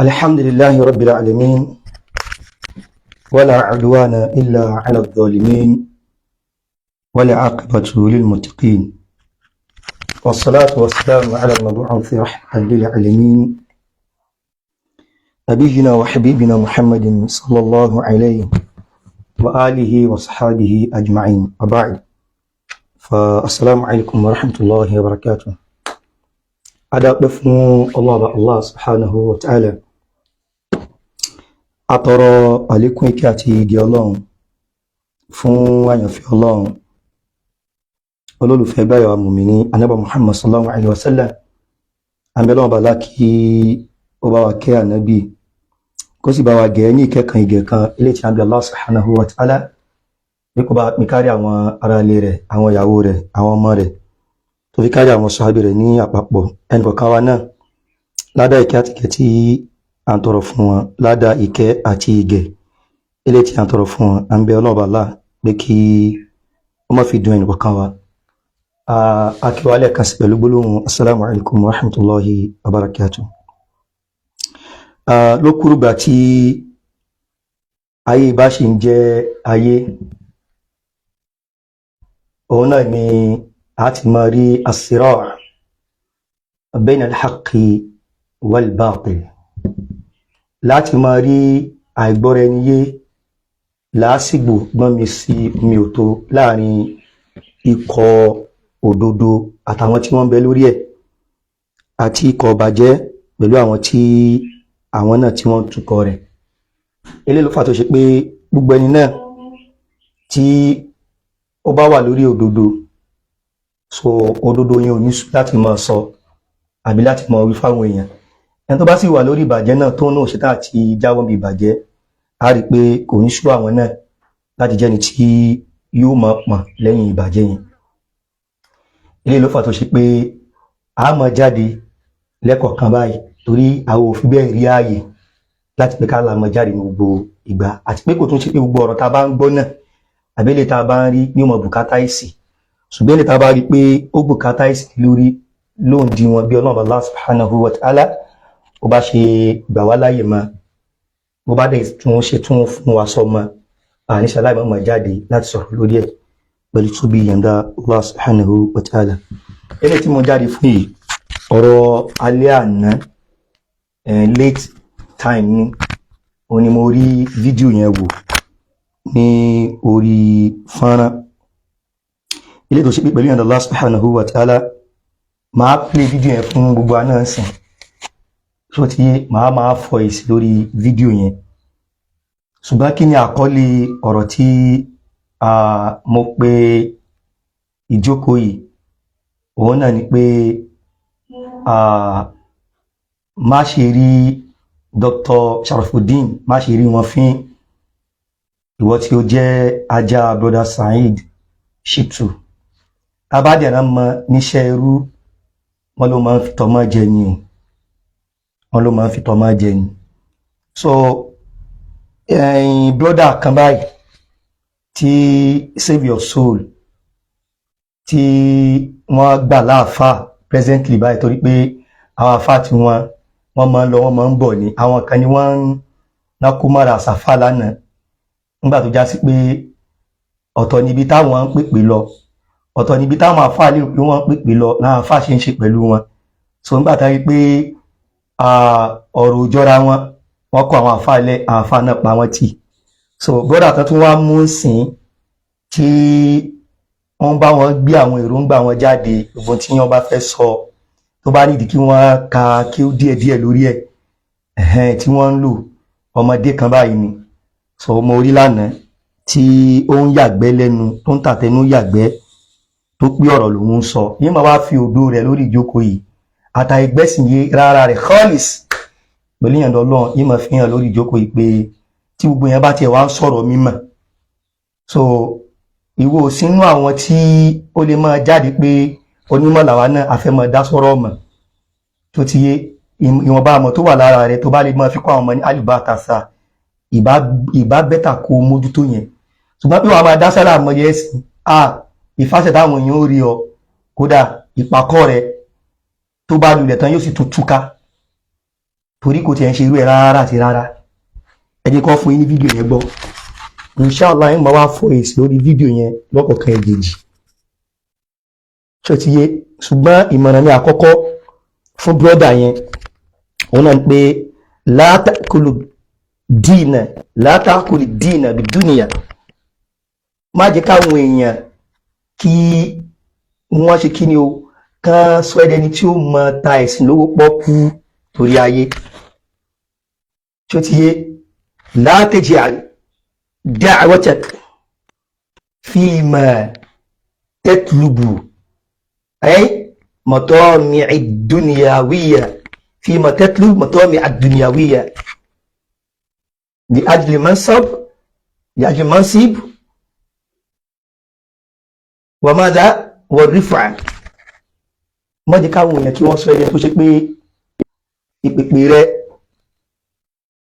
الحمد لله رب العالمين، ولا عدوان إلا على الظالمين، والعاقبة للمتقين، والصلاة والسلام على المبعوث رحمة للعالمين، نبينا وحبيبنا محمد صلى الله عليه وآله وصحابه أجمعين، وبعد، فالسلام عليكم ورحمة الله وبركاته. Adápẹ́ fún Allah Allah subhanahu wa ta'ala. Atọrọ àlékún ìkẹ́ àti ìgẹ̀ Ọlọ́run fún àyànfẹ́ Ọlọ́run, olólùfẹ́ gbáyàwó mùmíní, Ànábì Muhammad sallallahu alaihi wasallam. Àmẹ́lọ́wọ̀n bàlá kí ó bá wa kẹ́ Ànábì, kó sì bá wa gẹ̀ ní ìkẹ́ kan, ìgẹ̀ kan ilé tí a bí Allah subhanahu wa ta'ala bí kò bá mi kárí àwọn ará ilé rẹ̀, àwọn ìyàwó rẹ̀, àwọn ọmọ rẹ̀, tó fi kárí àwọn sàhábì rẹ̀ ní àpapọ̀. Ẹnì kọ̀ọ̀kan wa náà, ládá ìkẹ́ àti ìgẹ̀ tí à ń tọrọ fún wọn, ládá ìkẹ́ àti ìgẹ̀ ilé tí à ń tọrọ fún wọn, à ń bẹ Ọlọ́run Allah pé kí ó má fi dùn ẹnì kọ̀ọ̀kan wa. Akíwálẹ̀ kan sí pẹ̀lú gbólóhùn assalamu alaikum wa rahmatullahi wa barakatuh. Lókùrùgbà tí ayé bá ṣì ń jẹ́ ayé, òun náà ni a ti máa rí as-sira' bayna al-haqqi wal-batil, láti máa rí àìgbọ́ra ẹni yé, làásìgbò, gbọ́n mi sí mi ò tó láàrin ikọ̀ òdodo àtàwọn tí wọ́n ń bẹ lórí ẹ̀, àti ikọ̀ ọ̀bàjẹ́ pẹ̀lú àwọn tí àwọn náà tí wọ́n ń tukọ̀ rẹ̀. Eléyìí ló fà tó ṣe pé gbogbo ẹni náà tí ó bá wà lórí òdodo, so òdodo yẹn ò ní láti máa sọ àbí láti máa wí fáwọn èèyàn. Ẹni tó bá sì wà lórí ìbàjẹ́ náà, tó náà ṣetán àti jáwọ́ bí ìbàjẹ́, á rí i pé kò ní sú àwọn náà láti jẹ́ni tí yóò máa pọ̀n lẹ́yìn ìbàjẹ́ yẹn. Eléyìí ló fà tó ṣe pé a máa jáde lẹ́kọ̀ọ̀kan báyìí, torí àwọn ò fi bẹ́ẹ̀ rí ààyè láti pé ká la máa jáde ní gbogbo ìgbà, àti pé kò tún ṣe pé gbogbo ọ̀rọ̀ tá a bá ń gbọ́ náà àbí eléyìí tá a bá ń rí ní ó máa bùkátà èsì. Ṣùgbọ́n eléyìí tá a bá rí pé ó bùkátà èsì lórí lóun di wọn bí Ọlọ́run Allah subhanahu wa ta'ala ó bá ṣe gbà wá láàyè mọ́, bó bá dẹ̀ tún ṣe tún fún wa sọ mọ́, àníṣe aláìmọ́ máa jáde láti sọ̀rọ̀ lórí ẹ̀ pẹ̀lú tóbi yànda Allah subhanahu wa ta'ala. Eléyìí tí mo jáde fún yìí, ọ̀rọ̀ alẹ́ àná, late time ni òun ni mo rí fídíò yẹn wò ní orí fọ́nrán ilé tó ṣe pé pẹ̀lú yànda Allah subhanahu wa ta'ala, máa play fídíò yẹn fún gbogbo àná sìn tó ti máa fọ èsì lórí fídíò yẹn. Ṣùgbọ́n kí ni àkọlé ọ̀rọ̀ tí mo pe ìjókòó yìí? Òun náà ni pé má ṣe rí Dr. Sharafuddin, má ṣe rí wọn fín, ìwọ tí ó jẹ́ ajá brother Saheed Shittu. Tábàdìrán mọ níṣẹ́ irú wọn ló máa ń fi tọmọ jẹ ni o, wọn ló máa ń fi tọmọ jẹ ni. So brother kan báyìí tí Save Your Soul tí wọ́n gbà láàfáà presently báyìí, torí pé àwọn àfáà tí wọ́n máa ń lọ, wọ́n máa ń bọ̀ ni. Àwọn kan ni wọ́n ń ná kó mọ́ra àsàfà lánàá, nígbà tó já sí pé ọ̀tọ̀ níbi táwọn ń pèpè lọ, ọ̀tọ̀ níbi táwọn àfáà lérò pé wọ́n ń pèpè lọ láwọn àfáà ṣe ń ṣe pẹ̀lú wọn. So nígbà tá rí pé ọ̀rọ̀ òjọra wọn, wọ́n kó àwọn àfáà lẹ̀, àwọn àfáà náà pa wọ́n tì. So brother kan tún wá mú sìn tí wọ́n bá wọn gbé àwọn èròǹgbà wọn jáde, gbogbo tí wọ́n bá fẹ́ sọ, tó bá nídìí kí wọ́n ka kí ó díẹ̀díẹ̀ lórí ẹ̀ ẹ̀hẹ́n tí wọ́n ń lò, ọmọdé kan báyìí ni. So ọmọ orí lánàá tí ó ń yàgbẹ́ lẹ́nu, tó ń tàtẹnú yàgbẹ́, tó pé ọ̀rọ̀ lòun ń sọ yìí, máa wá fi òdo rẹ̀ lórí ìjókòó yìí, àtàìgbẹ́sìn yé rárá rẹ̀ khalis. Pẹ̀lú ìyàndọ̀ Ọlọ́run yìí, máa fi hàn lórí ìjókòó yìí pé tí gbogbo yẹn bá tiẹ̀ wá ń sọ̀rọ̀ mímọ̀, so ìwọ sínú àwọn tí ó lè máa jáde pé onímọ̀ làwa náà, a fẹ́ máa dá sọ̀rọ̀ ọmọ tó ti yé. Ìwọ̀nba àmọ̀ tó wà lára rẹ̀, tó bá lè máa fi kọ́ àwọn ọmọ ní alùbátàsà, ìbá better kó mójútó yẹn. Ṣùgbọ́n pé wàá máa dá sára àmọ́ yẹn sí à ìfàṣẹ táwọn èèyàn ó rí ọ, kódà ìpàkọ́ rẹ̀ tó bá lulẹ̀ tán yóò sì tún túká. Torí kò tiẹ̀ ń ṣe irú ẹ̀ rárá àti rárá. Ẹ jẹ́ kó fún yín ní fídíò yẹn gbọ́. Inshallah, ń máa wá fọ èsì lórí fídíò yẹn lọ́kọ̀ọ̀kan èjèèjì. Ṣé ti yé? Ṣùgbọ́n ìmọ̀ràn mi àkọ́kọ́ fún brọ́dà yẹn, òun náà ni pé la ta'kulu dina, la ta'kulu dina bidunia. Má jẹ́ káwọn èèyàn kí wọ́n ṣe kí ni o, kán sọ ẹ́ dẹni tí ó mọ ta ẹ̀sìn lówó pọ́kú torí ayé. Ṣé ti yé? La taj'al da'watak fima tatlubu ay matami'i dunyawiyya, fima tatlubu matami'i ad-dunyawiyya li ajli mansab, li ajli mansib wa madha wa rifa. Má jẹ́ káwọn èèyàn kí wọ́n sọ ẹni tó ṣe pé ìpèpè rẹ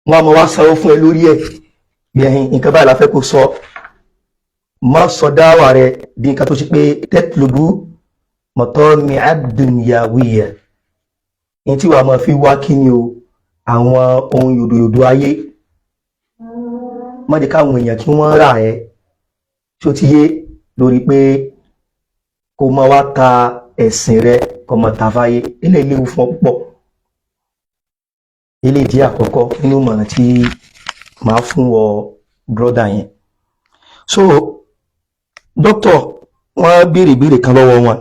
wọ́n á máa wá sanwó fún ẹ lórí ẹ̀ bí ẹ̀yin nǹkan báyìí la fẹ́ kó sọ. Má sọ dáwà rẹ bí nǹkan tó ṣe pé tatlubu matami'a ad-dunyawiyya, ní tí wàá máa fi wá kí ni o, àwọn ohun yòdòyòdò ayé. Má jẹ́ káwọn èèyàn kí wọ́n rà ẹ́, tí ó ti yé, lórí pé kó máa wá ta ẹ̀sìn rẹ, kó máa ta fáyé. Eléyìí léwu fún ọ púpọ̀. Eléyìí jẹ́ àkọ́kọ́ nínú ìmọ̀ràn tí màá fún ọ, brọ́dà yẹn. So dókítà, wọ́n béèrè ìbéèrè kan lọ́wọ́ wọn.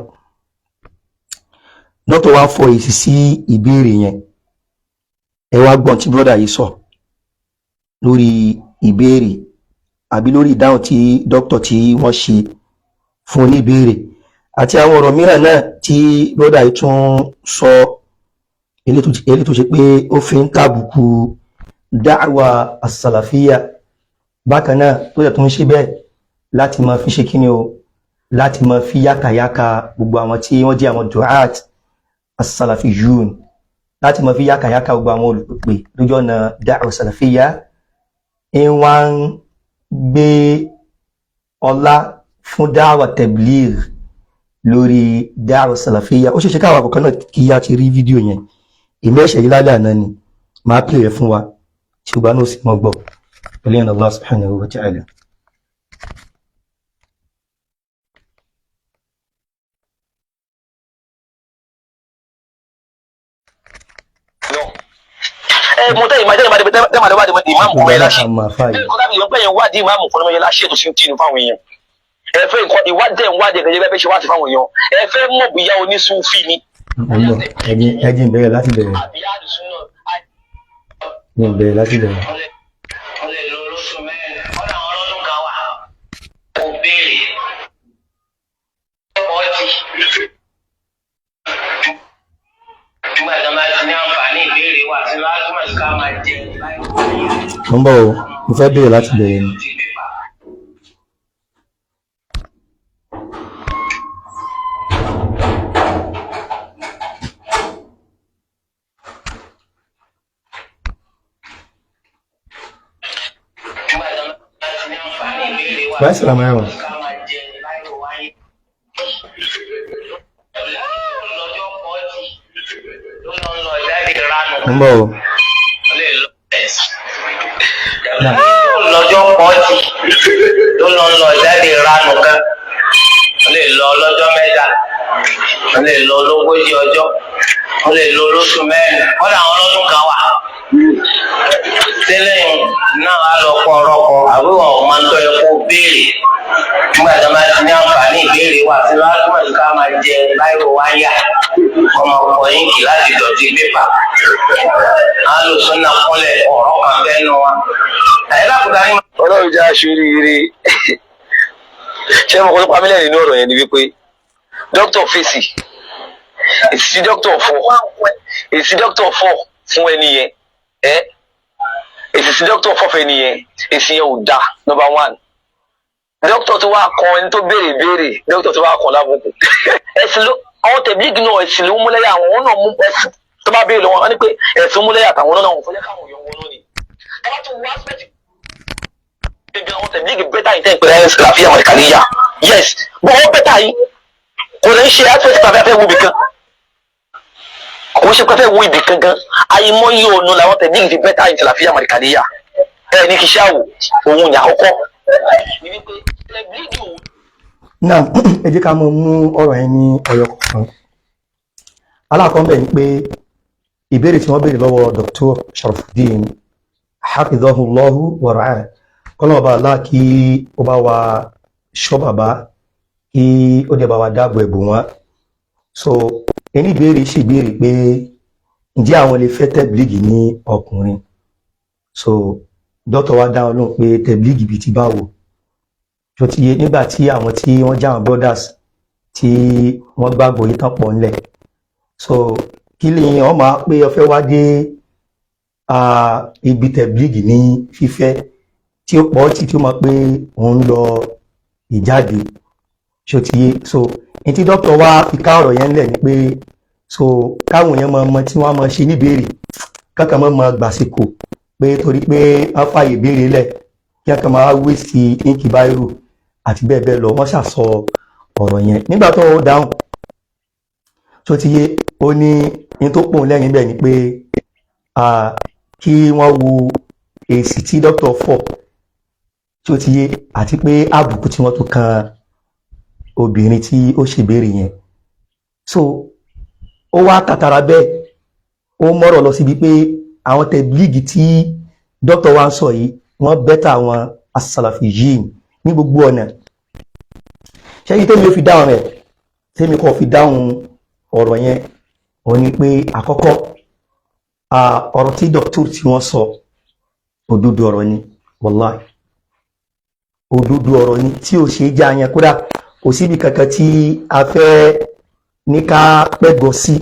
Dókítà wá fọ èsì sí ìbéèrè yẹn. Ẹ wá gbọ́n tí brọ́dà yìí sọ lórí ìbéèrè àbí lórí ìdáhùn tí dókítà tí wọ́n ṣe fún oníbéèrè, àti àwọn ọ̀rọ̀ mìíràn náà tí brọ́dà yìí tún sọ, eléyìí tó ṣe pé ó fi ń tàbùkù dáwà àsàlàfíà. Bákan náà, tó yẹ tó ń ṣe bẹ́ẹ̀ láti máa fi ṣe kíni o, láti máa fi yákàyáka gbogbo àwọn tí wọ́n jẹ́ àwọn du'at as-salafiyun, láti máa fi yákàyáka gbogbo àwọn olùpèpè lójú ọ̀nà dáwà sàlàfíà, ń wá ń gbé ọlá fún dáwà tabligh lórí dáwà sàlàfíà. Ó ṣeéṣe káwọn àkọ́kọ́ náà kí á ti rí fídíò yẹn. Èmi ẹ̀ṣẹ̀ yìí lálẹ́ àná ni máa pè rẹ̀ fún wa, tí ó bá náà sì mọ́ gbọ́ pẹ̀lú ìrìn Allah subhanahu wa ta'ala. Ẹ mo tẹ́ ìmájẹ́ ìmájẹ́ tẹ́ máa dé ìmáàmù kọ́ ẹ láṣẹ. Àmọ́ àfáà yìí. Nǹkan tábìlì pé yẹn wádìí ìmáàmù kọ́ ẹ láṣẹ tó sì ń tì ní fáwọn èèyàn. Ẹ fẹ́ nǹkan ìwádìí ẹ̀ ń wádìí ẹ̀kẹ́ fẹ́ ṣe wá sí fáwọn èèyàn. Ẹ fẹ́ mọ̀ bóyá onísúfì ni. Ọlọ́ ẹjìn bẹ̀rẹ̀ láti bẹ̀rẹ̀. Àbí àdùsùn náà. Ẹjìn bẹ̀rẹ̀ láti bẹ̀rẹ̀. Wọ́n lè lo lóṣù mẹ́rin, wọ́n làwọn ọlọ́dún kan wà. Kò béèrè 40 nígbà tí wọ́n bá ti ní àǹfààní ìbéèrè wà tí wọ́n á túmọ̀ sí ká máa jẹ. Mo ń bọ̀ o, mo fẹ́ bẹ̀rẹ̀ láti bẹ̀rẹ̀ ni. Nígbà tí wọ́n bá ti ní àǹfààní ìbéèrè wà Báyìí sàlámù ẹ̀wọ̀n. ká máa jẹ láìrò wáyé. Lọ́jọ́ 40 ló lọ ń lọ jáde ránù. Mo ń bọ̀ o. Lè lọ ẹ̀sìn. Lọ́jọ́ 40 ló lọ ń lọ jáde ránù kan. Ó lè lọ lọ́jọ́ 3, ó lè lọ lógójì ọjọ́, ó lè lọ lóṣù 4, wọ́n làwọn ọlọ́dún kan wà. Tẹ́lẹ̀ náà á lọ kọ́ ọ̀rọ̀kọ àbúrò ọ̀ máa ń tọ́ ẹ kó béèrè. Nígbà tí wọ́n bá ti ní àǹfààní ìbéèrè wà tí wọ́n á túmọ̀ sí ká máa jẹ láìrò wáyà, ọmọ ọkọ̀ yínkì láti dọ̀tí pépà. Alùsùn náà kúnlẹ̀ ọ̀rọ̀ kan bẹ́ẹ̀ nù wa. Àyẹ̀lákùtà ni. Ọlọ́run jẹ́ aṣoríire. Ṣé mo kọ́ tó pamílẹ̀ nínú ọ̀rọ̀ yẹn ni wípé dókítà fèsì, èsì dókítà fọ, èsì dókítà fọ fún ẹni yẹn, ẹ èsì sí dókítà fọ fún ẹni yẹn, èsì yẹn ò dáa. Number one, dókítà tó wá kan ẹni tó béèrè béèrè, dókítà tó wá kan lábùkù. Ẹ̀sìn ló àwọn tẹ̀blígì náà, ẹ̀sìn ló mú lẹ́yà àwọn náà mú ẹ̀sìn tó bá béèrè lọ́wọ́ wọn ni pé ẹ̀sìn mú lẹ́yà àtàwọn náà wọn fẹ́ káwọn èèyàn wọn náà ni. Tọ́lá tó wá aspect ibi àwọn tẹ̀blígì bẹ́tà yìí tẹ́ ń pè ní ṣàlàfíà wọn kàlíyà, yes, bọ́ wọ́n bẹ́tà yìí kò ní ṣe aspect tàbí afẹ́ wúbi kan. Kò ṣe pé fẹ́ wo ibì kankan. Àìmọye ọ̀nà làwọn Tabligh fi better ní Salafiyya Markaziyya. Ẹ ní kí ṣáà wò òun ní àkọ́kọ́. Náà, ẹ jẹ́ ká mọ̀ mú ọ̀rọ̀ yẹn ní ọyọ kọ̀ọ̀kan. Alákọ̀ọ́ bẹ̀ ni pé ìbéèrè tí wọ́n béèrè lọ́wọ́ Dr. Sharafuddin, hafidhahullahu wa ra'ah, kọ́nà ọba Allah kí ó bá wa ṣọ́ bàbá, kí ó dẹ̀ bá wa dáàbò ẹ̀bù wọn. So ẹni ìbéèrè sì béèrè pé ǹjẹ́ àwọn lè fẹ́ Tabligh ní ọkùnrin? So dókítà wa dáhùn lóhùn pé Tabligh bíi ti báwo tó ti yé, nígbà tí àwọn tí wọ́n jẹ́ àwọn brothers tí wọ́n gbàgbọ́ yìí tán pọ̀ ńlẹ̀. So kí lè wọ́n máa pé ó fẹ́ wá dé ibi Tabligh ní fífẹ́ tí ó pọ̀ tí ó máa pé òun lọ ìjáde, ṣó ti yé? So ní tí dókítà wa fi ká ọ̀rọ̀ yẹn ńlẹ̀ ni pé so káwọn èèyàn máa mọ tí wọ́n máa ṣe níbèrè kákan máa máa gbàsìkò pé torí pé wọ́n fààyè béèrè lẹ̀ kí wọ́n kàn máa waste ink, biro àti bẹ́ẹ̀ bẹ́ẹ̀ lọ. Wọ́n ṣàsọ ọ̀rọ̀ yẹn nígbà tó dáhùn, tó ti yé, ó ní ní tó pòun lẹ́yìn bẹ́ẹ̀ ni pé kí wọ́n wo èsì tí dókítà fọ̀, tí ó ti yé, àti pé àbùkù tí wọ́n tún kan obìnrin tí ó ṣèbéèrè yẹn. So ó wá tàtàrà bẹ́ẹ̀, ó mọ́rọ̀ lọ síbi pé àwọn Tabligh tí dókítà wa ń sọ yìí, wọ́n better àwọn as-Salafiyyin ní gbogbo ọ̀nà. Ṣẹ́yìn tẹ́mi ó fi dáhùn rẹ̀, tẹ́mi kò fi dáhùn ọ̀rọ̀ yẹn, òun ni pé àkọ́kọ́, ọ̀rọ̀ tí dókítà tí wọ́n sọ, òdodo ọ̀rọ̀ ni. Wallahi, òdodo ọ̀rọ̀ ni tí ò ṣe é já yẹn. Kódà kò síbi kankan tí a fẹ́ ní ká pẹ́gọ sí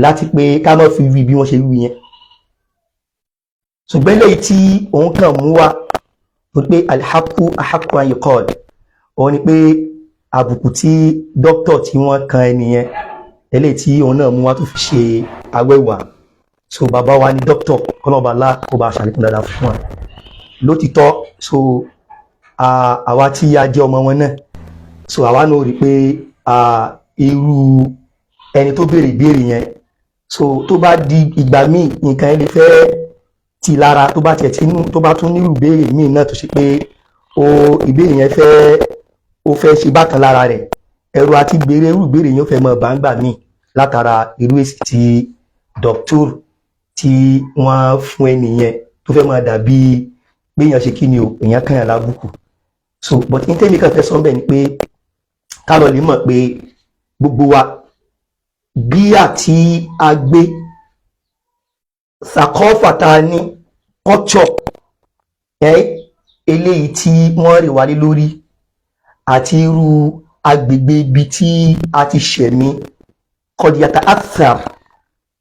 láti pé ká má fi wí bí wọ́n ṣe wí yẹn. Ṣùgbọ́n lẹ́yìn tí òun kàn mú wá tó pé alhaqqu ahaqqu an yuqal, òun ni pé àbùkù tí dókítà tí wọ́n kan ẹni yẹn, eléyìí tí òun náà mú wá tó fi ṣe awẹ́wà. So bàbá wa ní dókítà, kọ́lọ́ba lá kó bá ṣàlékún dáadáa fún wa lótìtọ́. So àwa tí a jẹ́ ọmọ wọn náà, so àwa náà rí pé irú ẹni tó béèrè ìbéèrè yẹn, so tó bá di ìgbà míì, nǹkan yẹn lè fẹ́ ti lára, tó bá tiẹ̀ tí tó bá tún nírú ìbéèrè míì náà tó ṣe pé o ìbéèrè yẹn fẹ́ ó fẹ́ ṣe bákan lára rẹ̀, ẹ̀rù àti béèrè irú ìbéèrè yẹn ó fẹ́ mọ bá ń gbà míì látara irú èsì tí dọ́kítọ́rù tí wọ́n fún ẹni yẹn, tó fẹ́ máa dàbí pé èèyàn ṣe kí ni o, èèyàn kàn yàn lábùkù. So but ní tẹ́mi kàn fẹ́ sọ bẹ́ẹ̀ ni pé ká lọ lè mọ̀ pé gbogbo wa bí àti agbé sàkọ́fà tá a ní, culture ẹ eléyìí tí wọ́n rè wálé lórí àti irú agbègbè ibi tí a ti ṣẹ̀mí, qad yata'athar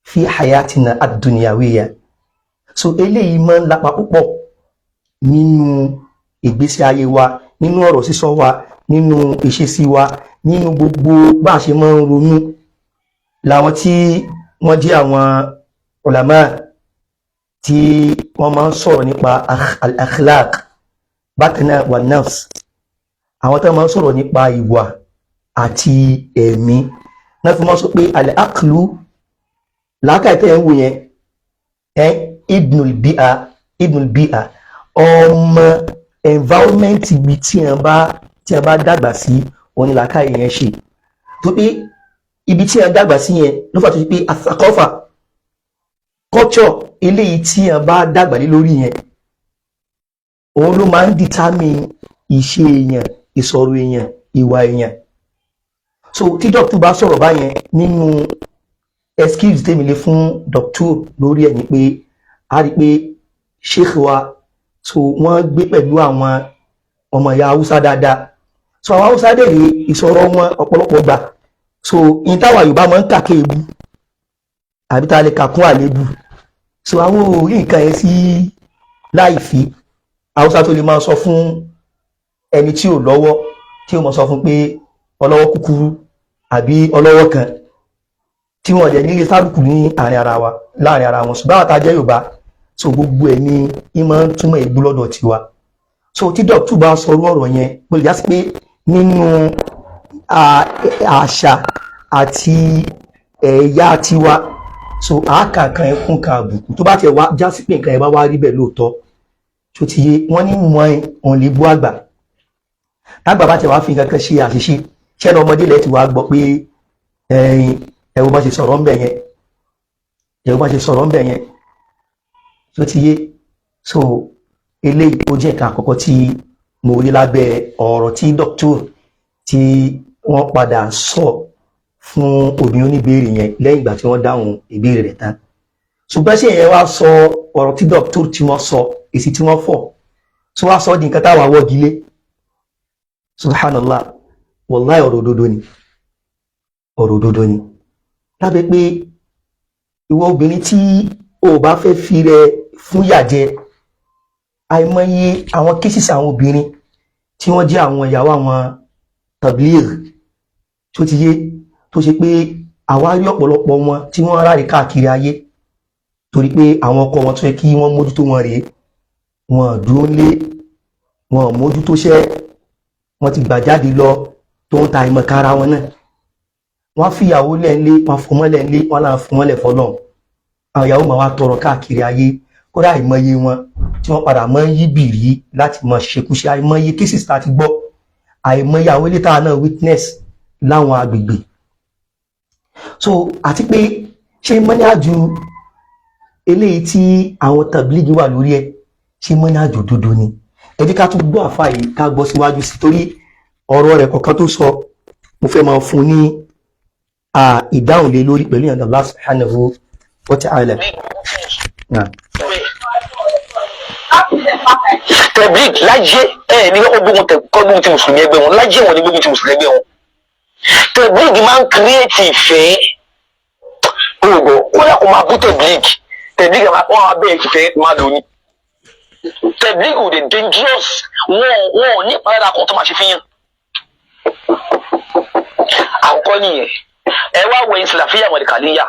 fi hayatina ad-dunyawiyya. So eléyìí máa ń lapa púpọ̀ nínú ìgbésí ayé wa, nínú ọ̀rọ̀ sísọ wa, nínú ìṣesí wa, nínú gbogbo bá a ṣe máa ń ronú. Làwọn tí wọ́n jẹ́ àwọn ulama tí wọ́n máa ń sọ̀rọ̀ nípa al-akhlaq, bákan náà wà nafs, àwọn tó máa ń sọ̀rọ̀ nípa ìwà àti ẹ̀mí náà fi máa sọ pé al-aqlu, làákàyè tẹ́ ń wò yẹn ẹ, ibnul bi'a, ibnul bi'a, ọmọ environment ibi tí wọ́n bá dàgbà sí, òun ni làákàyè yẹn ṣe. Tó pé ibi tí wọ́n dàgbà sí yẹn ló fà tó ṣe pé àsàkọ́fà, culture eléyìí tí wọ́n bá dàgbà lé lórí yẹn, òun ló máa ń determine ìṣe èèyàn, ìsọ̀rọ̀ èèyàn, ìwà èèyàn. So tí doctor bá sọ̀rọ̀ báyẹn, nínú excuse tèmi lè fún doctor lórí ẹ̀ ni pé a rí pé sheikh wa, so wọ́n gbé pẹ̀lú àwọn ọmọ ìyá Haúsá dáadáa. So àwọn Haúsá dẹ̀ rí ìsọ̀rọ̀ wọn ọ̀pọ̀lọpọ̀ gbà, so in táwa Yorùbá máa ń kà kéèbù àbí tá a lè kà kún àléébù, so àwọn ò rí nǹkan yẹn sí láìfí. Haúsá tó lè máa sọ fún ẹni tí ò lọ́wọ́, tí ó mọ̀ sọ fún pé ọlọ́wọ́ kúkúrú àbí ọlọ́wọ́ kan, tí wọ́n dẹ̀ nílé sábùkù ní àárín ara wa, láàrin ara wọn. Ṣùgbọ́n àwọn tá a jẹ́ Yorùbá, so gbogbo ẹ̀ ní ìmọ̀ ń túmọ̀ ègbú lọ́dọ̀ tiwa. So tí dọ́kítù bá sọ orú ọ̀rọ̀ yẹn, bó lè já sí pé nínú àṣà àti ẹ̀yà tiwa. So àáka kan ẹ kún kan àbùkù tó bá tiẹ̀ wá já sí pé nǹkan ẹ bá wá rí bẹ́ẹ̀ lóòótọ́, tó ti yé, wọ́n ní mọ́ ẹ òun lè bú àgbà. Tágbà bá tiẹ̀ wá fi nǹkan kan ṣe àṣìṣe, ṣẹ́ni ọmọdé lẹ́ ti wá gbọ́ pé ẹ̀yin ẹ wo bá ṣe sọ̀rọ̀ ńbẹ̀ yẹn, ẹ wo bá ṣe sọ̀rọ̀ ńbẹ̀ yẹn, tó ti yé. So eléyìí ó jẹ́ nǹkan àkọ́kọ́ tí mo rí lábẹ́ ọ̀rọ̀ tí doctor tí wọ́n padà sọ fún obìnrin oníbèrè yẹn lẹ́yìn ìgbà tí wọ́n dáhùn ìbéèrè rẹ̀ tán. Ṣùgbọ́n ṣé ìyẹn wá sọ ọ̀rọ̀ tí doctor tí wọ́n sọ, èsì tí wọ́n fọ̀ tó wá sọ di nǹkan táwa wọ́gi lé? Subhanallah, wallahi, ọ̀rọ̀ òdodo ni, ọ̀rọ̀ òdodo ni. Lábẹ́ pé ìwọ obìnrin tí o bá fẹ́ fi rẹ fún yàjẹ, àìmọye àwọn cases àwọn obìnrin tí wọ́n jẹ́ àwọn ìyàwó àwọn tabligh, tó ti yé, tó ṣe pé àwa rí ọ̀pọ̀lọpọ̀ wọn tí wọ́n ráre káàkiri ayé torí pé àwọn ọkọ wọn tó yẹ kí wọ́n mójútó wọn rèé, wọn dúró lé wọn, mójútó ṣẹ́ wọn, ti gbà jáde lọ tó ń ta ìmọ̀ kára wọn náà. Wọ́n fìyàwó lẹ́ńlé, wọ́n fọmọ́ lẹ́ńlé, wọ́n láwọn fọmọ́ lẹ̀ fọlọ́n. Àwọn ìyàwó máa wá tọrọ káàkiri ayé. Kódà àìmọye wọn tí wọ́n padà máa ń yí bìrí láti máa ṣekúṣe. Àìmọye cases tá a ti gbọ́, àìmọye àwọn ilé táwa náà witness láwọn agbègbè. So àti pé ṣé mọ́nájú eléyìí tí àwọn tàbílígì wà lórí ẹ̀, ṣé mọ́nájú dúdú ni? Ẹ jẹ́ ká tún gbọ́ àfa yìí, ká gbọ́ síwájú sí, torí ọ̀rọ̀ rẹ̀ kọ̀ọ̀kan tó sọ, mo fẹ́ máa fún ní ìdáhùn lé lórí pẹ̀lú ìyànjú Allah subhanahu wa ta'ala. Naam. Tabligh láyé ẹ ní kọ́kọ́ gbógun tẹ kọ́ gbógun ti mùsùlùmí ẹgbẹ́ wọn láyé, wọn ní gbógun ti mùsùlùmí ẹgbẹ́ wọn. Tabligh máa ń create ìfẹ́ olùgbọ́. Kódà kó máa bú tabligh, tabligh wọn á bẹ́ẹ̀ fìfẹ́ máa lò ní. Tabligh ò dé dangerous, wọn ò ní ìpalára kan tó máa ṣe fi yàn. Àkọ́kọ́ nìyẹn. Ẹ wá wọ ìsìláfíà mọ̀lẹ́kàlíyà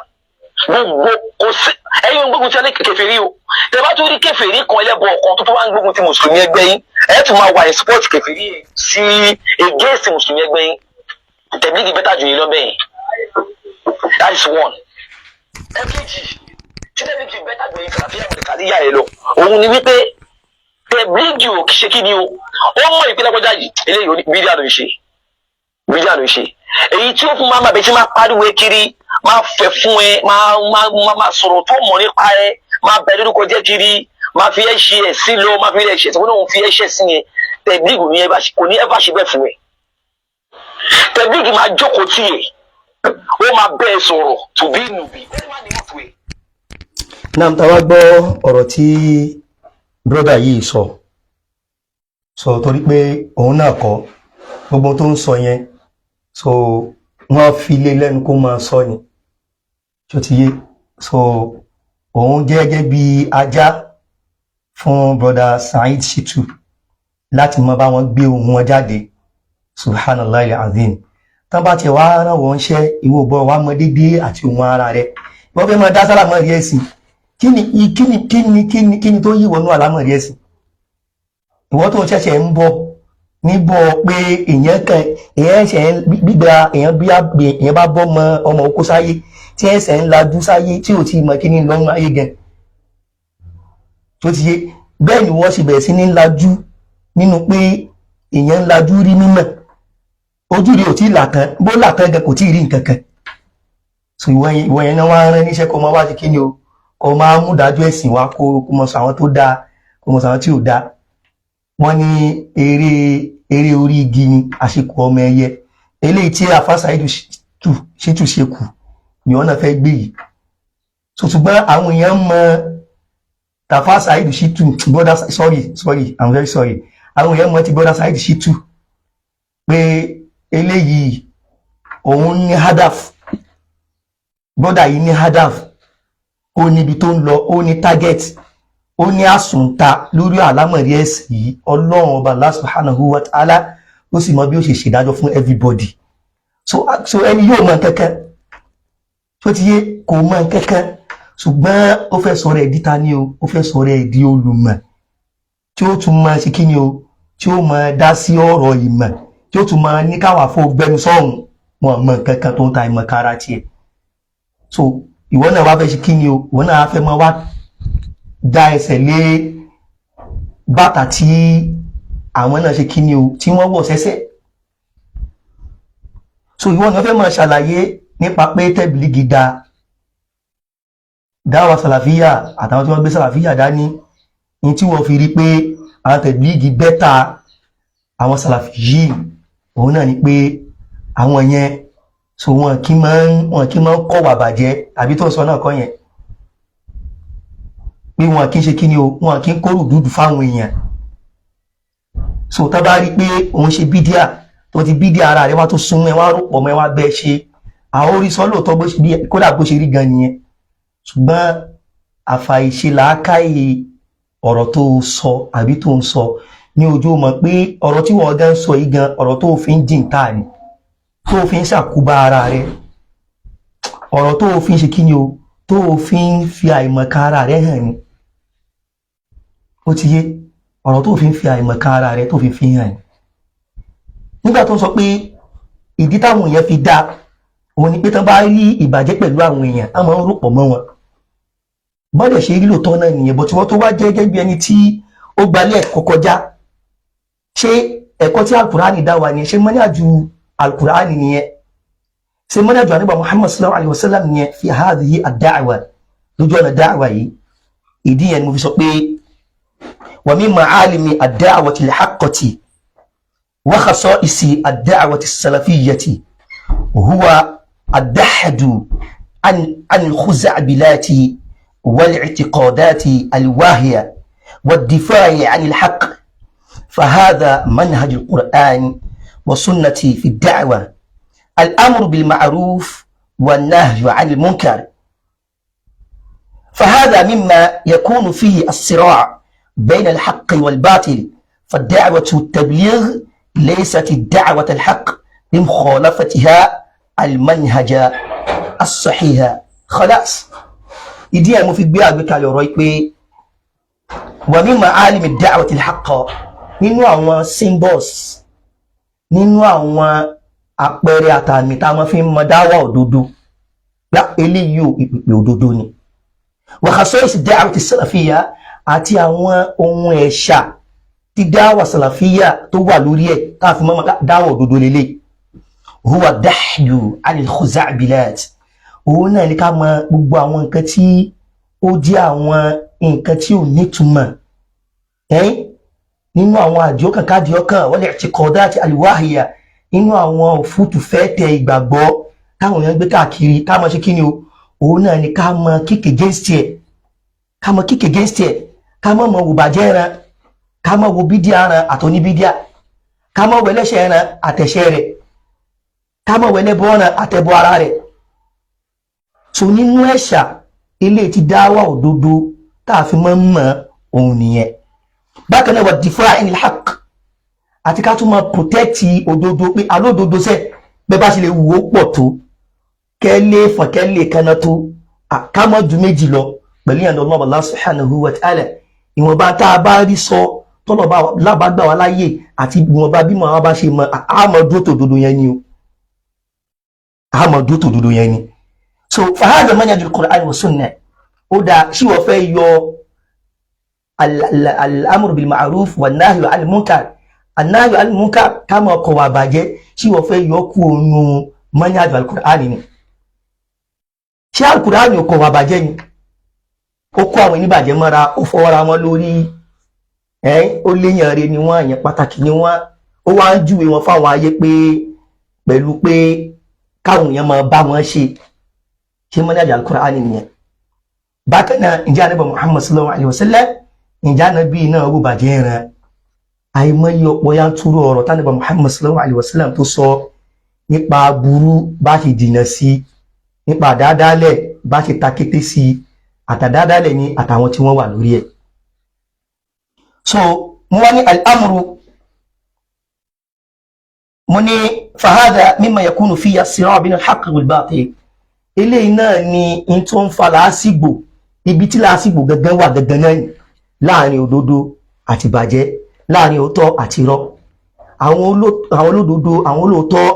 gbogbo, kò sí ẹ̀yin gbógun ti ẹni kèfèrí o. Tẹ bá tún rí kèfèrí kan, ẹlẹ́bọ kan tó tún wá ń gbógun ti mùsùlùmí ẹgbẹ́ yín, ẹ tún máa wà ní support kèfèrí sí against mùsùlùmí ẹgbẹ́ yín. Tẹ̀blígì better jù yín lọ bẹ́ẹ̀. That is one. Ẹ̀kejì tí tẹ̀blígì better jù yín sàlàfíà mọ̀lẹ́kàlíyà yẹn lọ, òun ni wípé tẹ̀blígì ò ṣe kí ni o, ó mọ ìpínlẹ̀ kọjá yìí, eléyìí bídíà ló ń ṣe, bídíà ló ń ṣe. Èyí tí ó fún máa bẹ tí máa pariwo kiri, máa fẹ́ fún ẹ, máa máa máa sọ̀rọ̀ tó mọ̀ nípa ẹ, máa bẹ lórúkọ jẹ́ kiri, máa fi ẹ́ ṣe ẹ̀sìn lọ, máa fi ẹ́ ṣe ẹ̀sìn wọn náà, fi ẹ́ ṣe ẹ̀sìn yẹn. Tẹ̀blígì kò ní ẹ bá ṣe bẹ́ẹ̀ fún ẹ. Tẹ̀blígì máa jókòó tì ẹ, ó máa bẹ́ ẹ sọ̀rọ̀ tùbí nùbí. Náà tá a wá gbọ́ ọ̀rọ̀ tí brother yìí sọ sọ, torí pé òun náà kọ́ gbogbo tó ń sọ yẹn, so wọ́n fi lé lẹ́nu kó máa sọ ni, tó ti yé. So òun jẹ́ gẹ́gẹ́ bí ajá fún brother Saheed Shittu láti mọ bá wọn gbé ohùn wọn jáde. Subhanallah azim. Tán bá tiẹ̀ wá rán wọn ṣẹ́, ìwọ bọ̀ wá mọ dédé àti ohun ara rẹ̀, wọ́n fẹ́ máa dá sálàmọ́ rí ẹ̀sìn. Kí ni kí ni kí ni kí ni kí ni tó yí wọnú àlámọ̀rí ẹ̀sìn? Ìwọ tó ń ṣẹ̀ṣẹ̀ ń bọ̀ níbọ̀ pé èèyàn kan, èèyàn ẹ̀ṣẹ̀ ń gbígba èèyàn, bí èèyàn bá bọ́ mọ ọmọ oko sáyé tí ẹ̀ṣẹ̀ ń lajú sáyé, tí ò tí mọ kí ni lọ́nà ayé gan, tó ti yé bẹ́ẹ̀ ni wọ́n ṣe bẹ̀rẹ̀ sí ní lajú nínú pé èèyàn ń lajú rí mímọ̀. Ojú rí ò tí là tán, bó là tán gan kò tí ì rí nǹkan kan. So ìwọ yẹn náà wá rán níṣẹ́ kó máa wá sí kí ni o, kó máa mú dájú ẹ̀sìn wá, kó mọ sọ àwọn tó dáa, kó mọ sọ àwọn tí ò dáa. Wọ́n ní eré eré orí igi ni àṣekù ọmọ ẹyẹ. Eléyìí tí àfa Saheed Shittu ṣe kù ni wọ́n náà fẹ́ gbé yìí. So ṣùgbọ́n àwọn èèyàn mọ tàfà Saheed Shittu, brother, sorry, sorry, I'm very sorry, àwọn èèyàn mọ ti brother Saheed Shittu pé eléyìí òun ní hadaf. Brother yìí ní hadaf, ó níbi tó ń lọ, ó ní target, ó ní àsùnta lórí àlámọ̀rí ẹ̀sìn yìí. Ọlọ́run ọba Allah subhanahu wa ta'ala ó sì mọ bí ó ṣe ṣèdájọ́ fún everybody. So ẹni yóò mọ kankan, tó ti yé, kò mọ kankan, ṣùgbọ́n ó fẹ́ sọ̀rọ̀ ẹ̀ díta ní o, ó fẹ́ sọ̀rọ̀ ẹ̀ di olùmọ̀ tí ó tún máa ṣe kí ni o, tí ó máa dá sí ọ̀rọ̀ ìmọ̀, tí ó tún máa ní káwọn afọ gbẹnu sọ̀hún. Wọn mọ kankan tó ń ta ìmọ̀ kára tiẹ̀. So Ìwọ náà wá fẹ́ ṣe kí ni o, ìwọ náà wá fẹ́ máa wá dá ẹsẹ̀ lé bàtà tí àwọn náà ṣe kí ni o, tí wọ́n wọ̀ sẹ́sẹ̀. So ìwọ náà fẹ́ máa ṣàlàyé nípa pé tẹ́bìlìgì da dáwà sàlàfíà àtàwọn tí wọ́n gbé sàlàfíà dání ní, tí wọ́n fi rí pé àwọn tẹ̀blígì better àwọn sàlàfí yìí, òun náà ni pé àwọn yẹn, so wọn kì máa ń kọ̀wà bàjẹ́, àbí tó ń sọ náà kọ́ yẹn pé wọn kì í ṣe kí ni o, wọn kì í kóró dúdú fáwọn èèyàn. So tá bá rí pé òun ṣe bídíà, tó ti bídíà ara rẹ̀ wá tó súnmọ́ ẹ, wá rò pọ̀ mọ́ ẹ, wá bẹ́ẹ̀ ṣe àwọn orí sọ lóòótọ́, bó ṣe kódà bó ṣe rí gan nìyẹn. Ṣùgbọ́n àfàìṣe làákàyè ọ̀rọ̀ tó sọ àbí tó ń sọ ní ojú mọ̀ pé ọ̀rọ̀ tí wọ́n gan sọ yìí gan, ọ̀rọ̀ tó fi ń jìn táà ni, tó fi ń ṣàkóbá ara rẹ̀, ọ̀rọ̀ tó fi ń ṣe kí ni o, tó fi ń fi àìmọ̀kan ara rẹ̀ hàn ni. Ó ti yé, ọ̀rọ̀ tó fi ń fi àìmọ̀kan ara rẹ̀ tó fi hàn ni. Nígbà tó ń sọ pé ìdí táwọn èèyàn fi dá òun ni pé tán bá rí ìbàjẹ́ pẹ̀lú àwọn èèyàn, á máa ń rò pọ̀ mọ́ wọn, bọ́dẹ̀ ṣe rí lóòótọ́ náà nìyẹn. Bọ̀ tí wọ́n tó wá jẹ́ gẹ́gẹ́ bí ẹni tí ó gbalẹ̀ ẹ̀kọ́ kọjá, ṣé ẹ̀kọ́ tí alukurani dá wa nìyẹn? Ṣé mọ́níàjù alukurani nìyẹn? Ṣé mọ́níàjù àníbà Muhammad sallallahu alayhi wa sallam nìyẹn fi hadhihi ad-da'wa, lójú ọ̀nà da'wa yìí? Ìdí yẹn ni mo fi sọ pé wa min ma'alimi ad-da'wati al-haqqati wa khasa'isi ad-da'wati as-salafiyyati huwa ad-dahdu an al-khuza'bilati والاعتقادات الواهية والدفاع عن الحق. فهذا منهج القرآن والسنة في الدعوة: الأمر بالمعروف والنهي عن المنكر. فهذا مما يكون فيه الصراع بين الحق والباطل، فالدعوة التبليغ ليست الدعوة الحق بمخالفتها المنهج الصحيح. خلاص، ìdí ẹ̀ mo fi gbé àgbékalẹ̀ ọ̀rọ̀ yìí pé wa min ma'alimi ad-da'wati al-haqqa, nínú àwọn symbols, nínú àwọn àpẹẹrẹ àtàmì tá a máa fi ń mọ dáwà òdodo gbá, eléyìí ò ìpìpì òdodo ni, wa khasa'is ad-da'wati as-salafiyya, àti àwọn ohun ẹ̀ṣà tí dáwà sàlàfíyà tó wà lórí ẹ̀ tá a fi mọ́ dáwà òdodo lélẹ̀, huwa dahyu 'anil khuza'bilat, òun náà ní ká mọ gbogbo àwọn nǹkan tí ó jẹ́ àwọn nǹkan tí ò nítumọ̀ ẹ́n nínú àwọn àdìọ́kàn kádìọ́kàn, wal i'tiqadat al-wahiya, nínú àwọn òfútù fẹ́ tẹ ìgbàgbọ́ táwọn èèyàn gbé káàkiri, ká mọ ṣe kí ni o, òun náà ní ká mọ kick against ẹ̀, ká mọ kick against ẹ̀, ká mọ mọ wò bàjẹ́ ran, ká mọ wo bídíà ran àtọ́ní bídíà, ká mọ wẹlẹ́ṣẹ̀ ran àtẹ̀ṣẹ̀ rẹ̀, ká mọ wẹlẹ́bọ ran àtẹ̀bọ ara rẹ̀. So nínú ẹ̀ṣà ilé ti dáwà òdodo tá a fi mọ́ mọ́ òun nìyẹn. Bákan náà, wà difaa anil haqq, àti ká tún máa protect òdodo pé alódodo sẹ́ bẹ́ẹ̀ bá ṣe lè wù ó pọ̀ tó, kẹ́lẹ́ fọ̀kẹ́lẹ́ kaná tó, ká mọ́ ju méjì lọ pẹ̀lú ìyànà Allah Allah subhanahu wa ta'ala. Ìwọ̀nba tá a bá rí sọ, tọ́lọ̀ lábàgbà wa láyè, àti ìwọ̀nba bí màá bá ṣe mọ, àmọ́ dúró tòdodo yẹn ni o, àmọ́ dúró tòdodo yẹn ni. So fahadà manhajul Qur'an wa sunnah. Ó dáa, ṣí wọ́n fẹ́ yọ al-amru bil ma'ruf wa nahyu 'anil munkar, an-nahyu 'anil munkar, ká máa kọ̀ wà bàjẹ́, ṣí wọ́n fẹ́ yọ kú ònú manhaj al-Qur'an ni? Ṣé al-Qur'an ò kọ̀ wà bàjẹ́ ni? Ó kó àwọn oníbàjẹ́ mọ́ra, ó fọwọ́ra wọn lórí ẹ́, ó léyàn rẹ ni wọ́n, àyàn pàtàkì ni wọ́n, ó wá ń júwe wọn fáwọn ayé pé pẹ̀lú pé káwọn èèyàn máa bá wọn ṣe. Ṣé manhaj al-Qur'an nìyẹn? Bákan náà, ǹjẹ́ ànábì Muhammad sallallahu alayhi wa sallam, ǹjẹ́ ànábì náà wò bàjẹ́ rẹ̀? Àìmọye ọ̀pọ̀ yanturu ọ̀rọ̀ tánàbà Muhammad sallallahu alayhi wa sallam tó sọ nípa aburú, bá ṣe jìnà sí, nípa àdáadáalẹ̀, bá ṣe takété sí, àtàdáadáalẹ̀ ní àtàwọn tí wọ́n wà lórí ẹ̀. So mo wá ní al-amru, mo ní fahadha mimma yakunu fiya as-sira' bayna al-haqq wal-batil. Eléyìí náà ni n tó ń fa làásìgbò, ibi tí làásìgbò gangan wà gangan náà ni láàrin òdodo àti ìbàjẹ́, láàrin òótọ́ àti irọ́. Àwọn olódodo, àwọn olóòótọ́,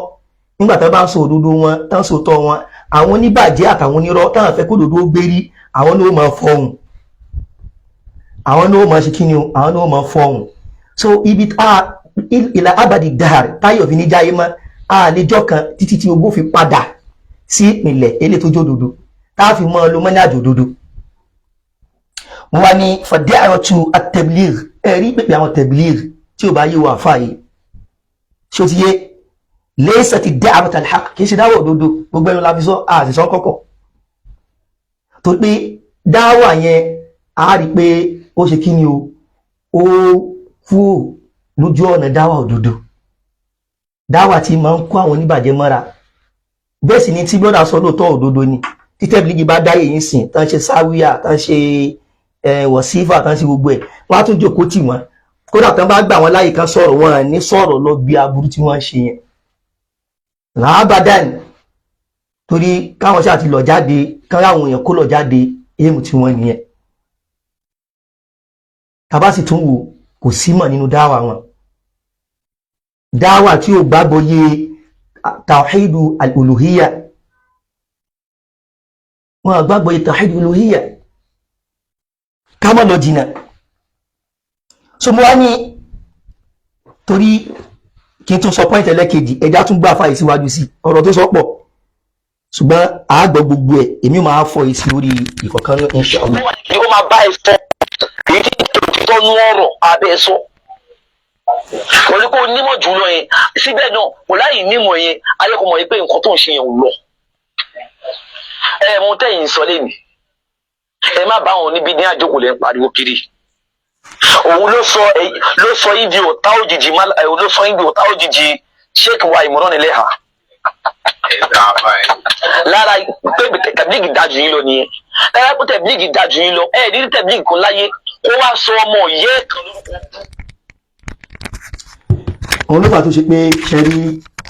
nígbà tó bá ń sọ òdodo wọn, tán sọ òótọ́ wọn, Àwọn oníbàjẹ́ àtàwọn onírọ́ táwọn fẹ́ kó dòdó gbérí, àwọn ni ó máa fọhùn, àwọn ni ó máa ṣe kí ni o, àwọn ni ó máa fọhùn. So ibi a ìlà abadi dahar táyọ̀ fi ní jáyé mọ́ àlejò kan títí tí ogbó fi padà sí ìpìlẹ̀ eléyìí tó jódodo tá a fi mọ́ ọ lo mọ́ní àjòdodo. Wọ́n wá ní fàdíàrọ̀tù at-tabligh, ẹ̀rí pèpè àwọn tabligh tí ó bá yé wa àfáà yìí, ṣé ó ti yé? Laysat ad-da'watu al-haqq, kì í ṣe dáwọ̀ òdodo. Gbogbo ẹnu la fi sọ, àṣìṣọ́ kọ̀kọ̀ tó pé dáwà yẹn, a rí pé ó ṣe kí ni o, ó kú lójú ọ̀nà dáwà òdodo, dáwà tí máa ń kó àwọn oníbàjẹ́ mọ́ra. Bẹ́ẹ̀ sì ni tí brother sọ lóòótọ́, òdodo ni. Tí tẹ́bílígì bá dáyé yín sìn, tán ṣe sáwíà, tán ṣe wọ̀sífà, tán ṣe gbogbo ẹ̀, wọ́n á tún jókòó tì wọ́n. Kódà tán bá gbà wọ́n láyè kan sọ̀rọ̀, wọn ní sọ̀rọ̀ lọ bí aburú tí wọ́n ń ṣe yẹn làábàdàn, torí káwọn ṣáà ti lọ jáde, káwọn èèyàn kó lọ jáde, èèmù tí wọ́n nìyẹn. Tàbá sì tún wò, kò símọ̀ nínú dáwà wọn, dáwà tí ó gbàgbọ́ yé tawhidu al-uluhiyya. Wọn gbàgbọ́ yé tawhidu al-uluhiyya. Ká má lọ jìnà. So mo wá ní torí kí n tún sọ point ẹlẹ́kejì, ẹja tún gbà fàyè síwájú sí ọ̀rọ̀ tó sọ pọ̀, ṣùgbọ́n àágbọ̀ gbogbo ẹ̀, èmi máa fọ èsì lórí ìkọ̀kan ní insha Allah. Ni ó máa bá ẹ sọ èyí tí tọ́nu ọ̀rọ̀ abẹ́ sọ pẹ̀lú pé o nímọ̀ jù lọ yẹn, síbẹ̀ náà kò láyìí nímọ̀ yẹn, ayẹ́kọ̀ọ́ mọ̀ pé nǹkan tó ń ṣe yẹn ò lọ. Ẹ mú tẹ̀yìn sọ lẹ́nu, ẹ má bá àwọn oníbi ní àjókòó lẹ́ ń pariwo kiri. Òun ló sọ yín di ọ̀tá òjijì, ló sọ yín di ọ̀tá òjijì Sheikh wa Imran Eleha. Lára pé tẹ̀blígì dájú yín lọ nìyẹn. Lára pé tẹ̀blígì dájú yín lọ, ẹ ní tẹ̀blígì kan láyé kó wá sọ ọmọ yẹ kan lórúkọ. Òun ló fà tó ṣe pé ṣe rí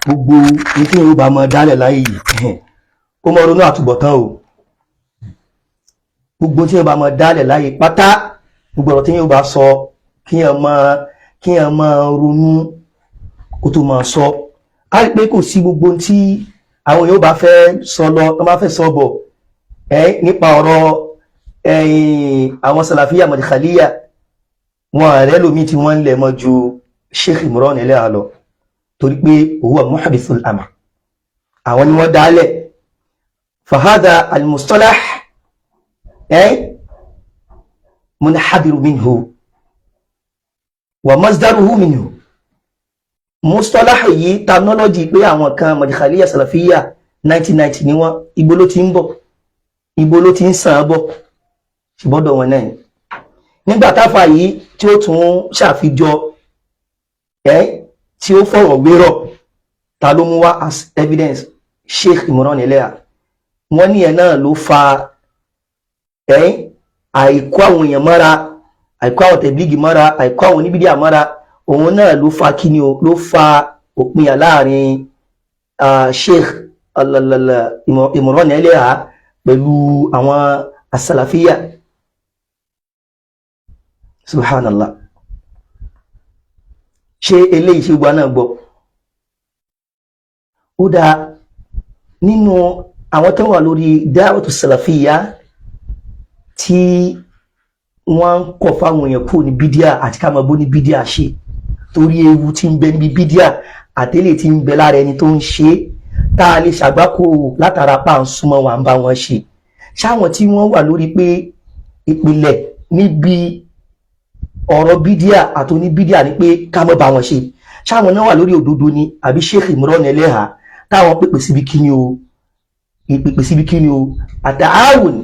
gbogbo ní tí yóò bá mọ dálẹ̀ láyé yìí, kó mọ ronú àtúbọ̀tán o. Gbogbo tí yóò bá mọ dálẹ̀ láyé pátá, gbogbo ọ̀rọ̀ tí yóò bá sọ, kí yẹn máa ronú kó tó máa sọ. Á rí pé kò sí gbogbo tí àwọn yóò bá fẹ́ sọ lọ, tó bá fẹ́ sọ bọ̀ ẹ nípa ọ̀rọ̀ àwọn sàlàfíà mọ̀dìkàlíyà wọn, ààrẹ lómi tí wọ́n ń lẹ̀ mọ́ ju Sheikh Imran Eleha lọ, torí pé huwa muhdithul amr, àwọn ni wọ́n dálẹ̀. Fahadha al-mustalah munhadiru minhu wa masdaruhu minhu. Mustalah yìí, terminology pé àwọn kan mọ̀dìkàlíyà sàlàfíà 1990 ni wọ́n, ibo ló ti ń bọ̀? Ibo ló ti ń sàn án bọ̀? Ṣùgbọ́dọ̀ wọn náà ni nígbà táfà yìí tí ó tún ṣàfijọ ẹ, tí ó fọ̀rọ̀ wérọ̀, ta ló mú wá as evidence? Sheikh Imran Eleha. Wọ́n ní ẹ̀ náà ló fa ẹ àìkó àwọn èèyàn mọ́ra, àìkó àwọn tẹ̀blígì mọ́ra, àìkó àwọn oníbídíà mọ́ra. Òun náà ló fa kíni o, ló fa òpinya láàrin Sheikh Imran Eleha pẹ̀lú àwọn asàlàfíà. Subhanallah, ṣé eléyìí ṣe gbọ́ náà gbọ́? Ó dáa, nínú àwọn tó wà lórí dáwàtú sàlàfíà tí wọ́n ń kọ̀ fáwọn èèyàn kúrò ní bídíà àti ká máa bó ní bídíà ṣe, torí ewu tí ń bẹ níbi bídíà àtẹ́lẹ̀ tí ń bẹ lára ẹni tó ń ṣe é, tá a lè ṣàgbákò látara pa ń súnmọ́ wa, ń bá wọn ṣe, ṣáwọn tí wọ́n wà lórí pé ìpìlẹ̀ níbi ọ̀rọ̀ bídíà àti oníbídíà ni pé ká má bá wọn ṣe, ṣáwọn náà wà lórí òdodo ni, àbí Sheikh Imran Eleha táwọn pèpè síbi kíni o, ìpèpè síbi kíni o, àtàáwùn,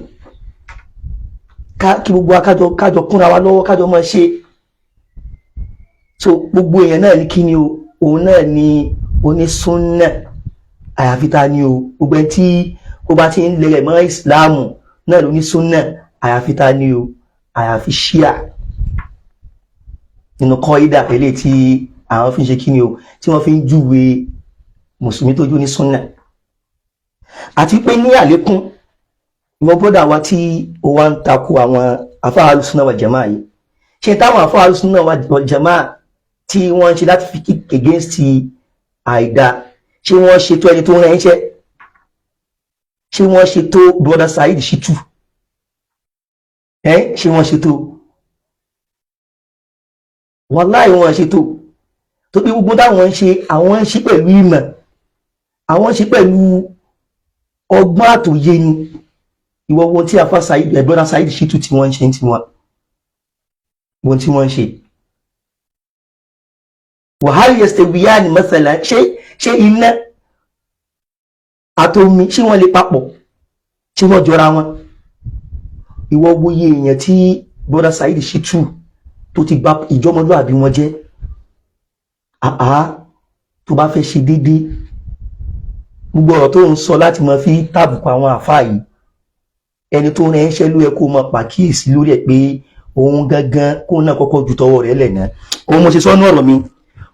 kí gbogbo wa kájọ kúnra wa lọ́wọ́, kájọ máa ṣe? So gbogbo èèyàn náà ní kíni o, òun náà ní onísúnnà, àyàfi ta ni o? Gbogbo ẹni tí ó bá ti ń lẹ̀rẹ̀ mọ́ ìsìláàmù náà ló ní súnnà, àyàfi ta ni o? Àyàfi ṣíà. Nínú kọ́ídà eléyìí tí àwọn fi ń ṣe kíni o, tí wọ́n fi ń júwe mùsùlùmí tó jó ní súnnà. Àti pé ní àlékún, ìwọ brother wa tí ó wá ń takò àwọn afáàlù súnà wal jamaa yìí, ṣe táwọn afáàlù súnà wal jamaa tí wọ́n ń ṣe láti fi kick against àìda, ṣé wọ́n ṣètò ẹni tó ń rán iṣẹ́? Ṣé wọ́n ṣe tó Brother Saheed Shittu? Ẹ ṣé wọ́n ṣe tó? Wàláì, wọ́n ṣe tó. Tó pé gbogbo táwọn ń ṣe, àwọn ń ṣe pẹ̀lú ìmọ̀, àwọn ń ṣe pẹ̀lú ọgbọ́n àtòyé ni. Ìwọ wọn tí afa Saheed, Brother Saheed Shittu, tí wọ́n ń ṣe tí wọ́n wọn tí wọ́n ń ṣe. Wa hal yastawiyani mathala? Ṣé iná àtomi, ṣé wọ́n lè papọ̀? Ṣé wọ́n jọra wọn? Ìwọ wòye èèyàn tí Brother Saheed Shittu tó ti bà ìjọmọlúàbí wọn jẹ́. Àá, tó bá fẹ́ ṣe déédéé, gbogbo ọ̀rọ̀ tó ń sọ láti máa fi tàbùkù àwọn àfáà yìí, ẹni tó rẹ̀ ń ṣẹ́ ló yẹ kó máa pàkíyèsí lórí ẹ̀ pé òun gangan kó náà kọ́kọ́ ju tọwọ́ rẹ̀ lẹ̀ náà. Òun mo ṣe sọ́nú ọ̀rọ̀ mi,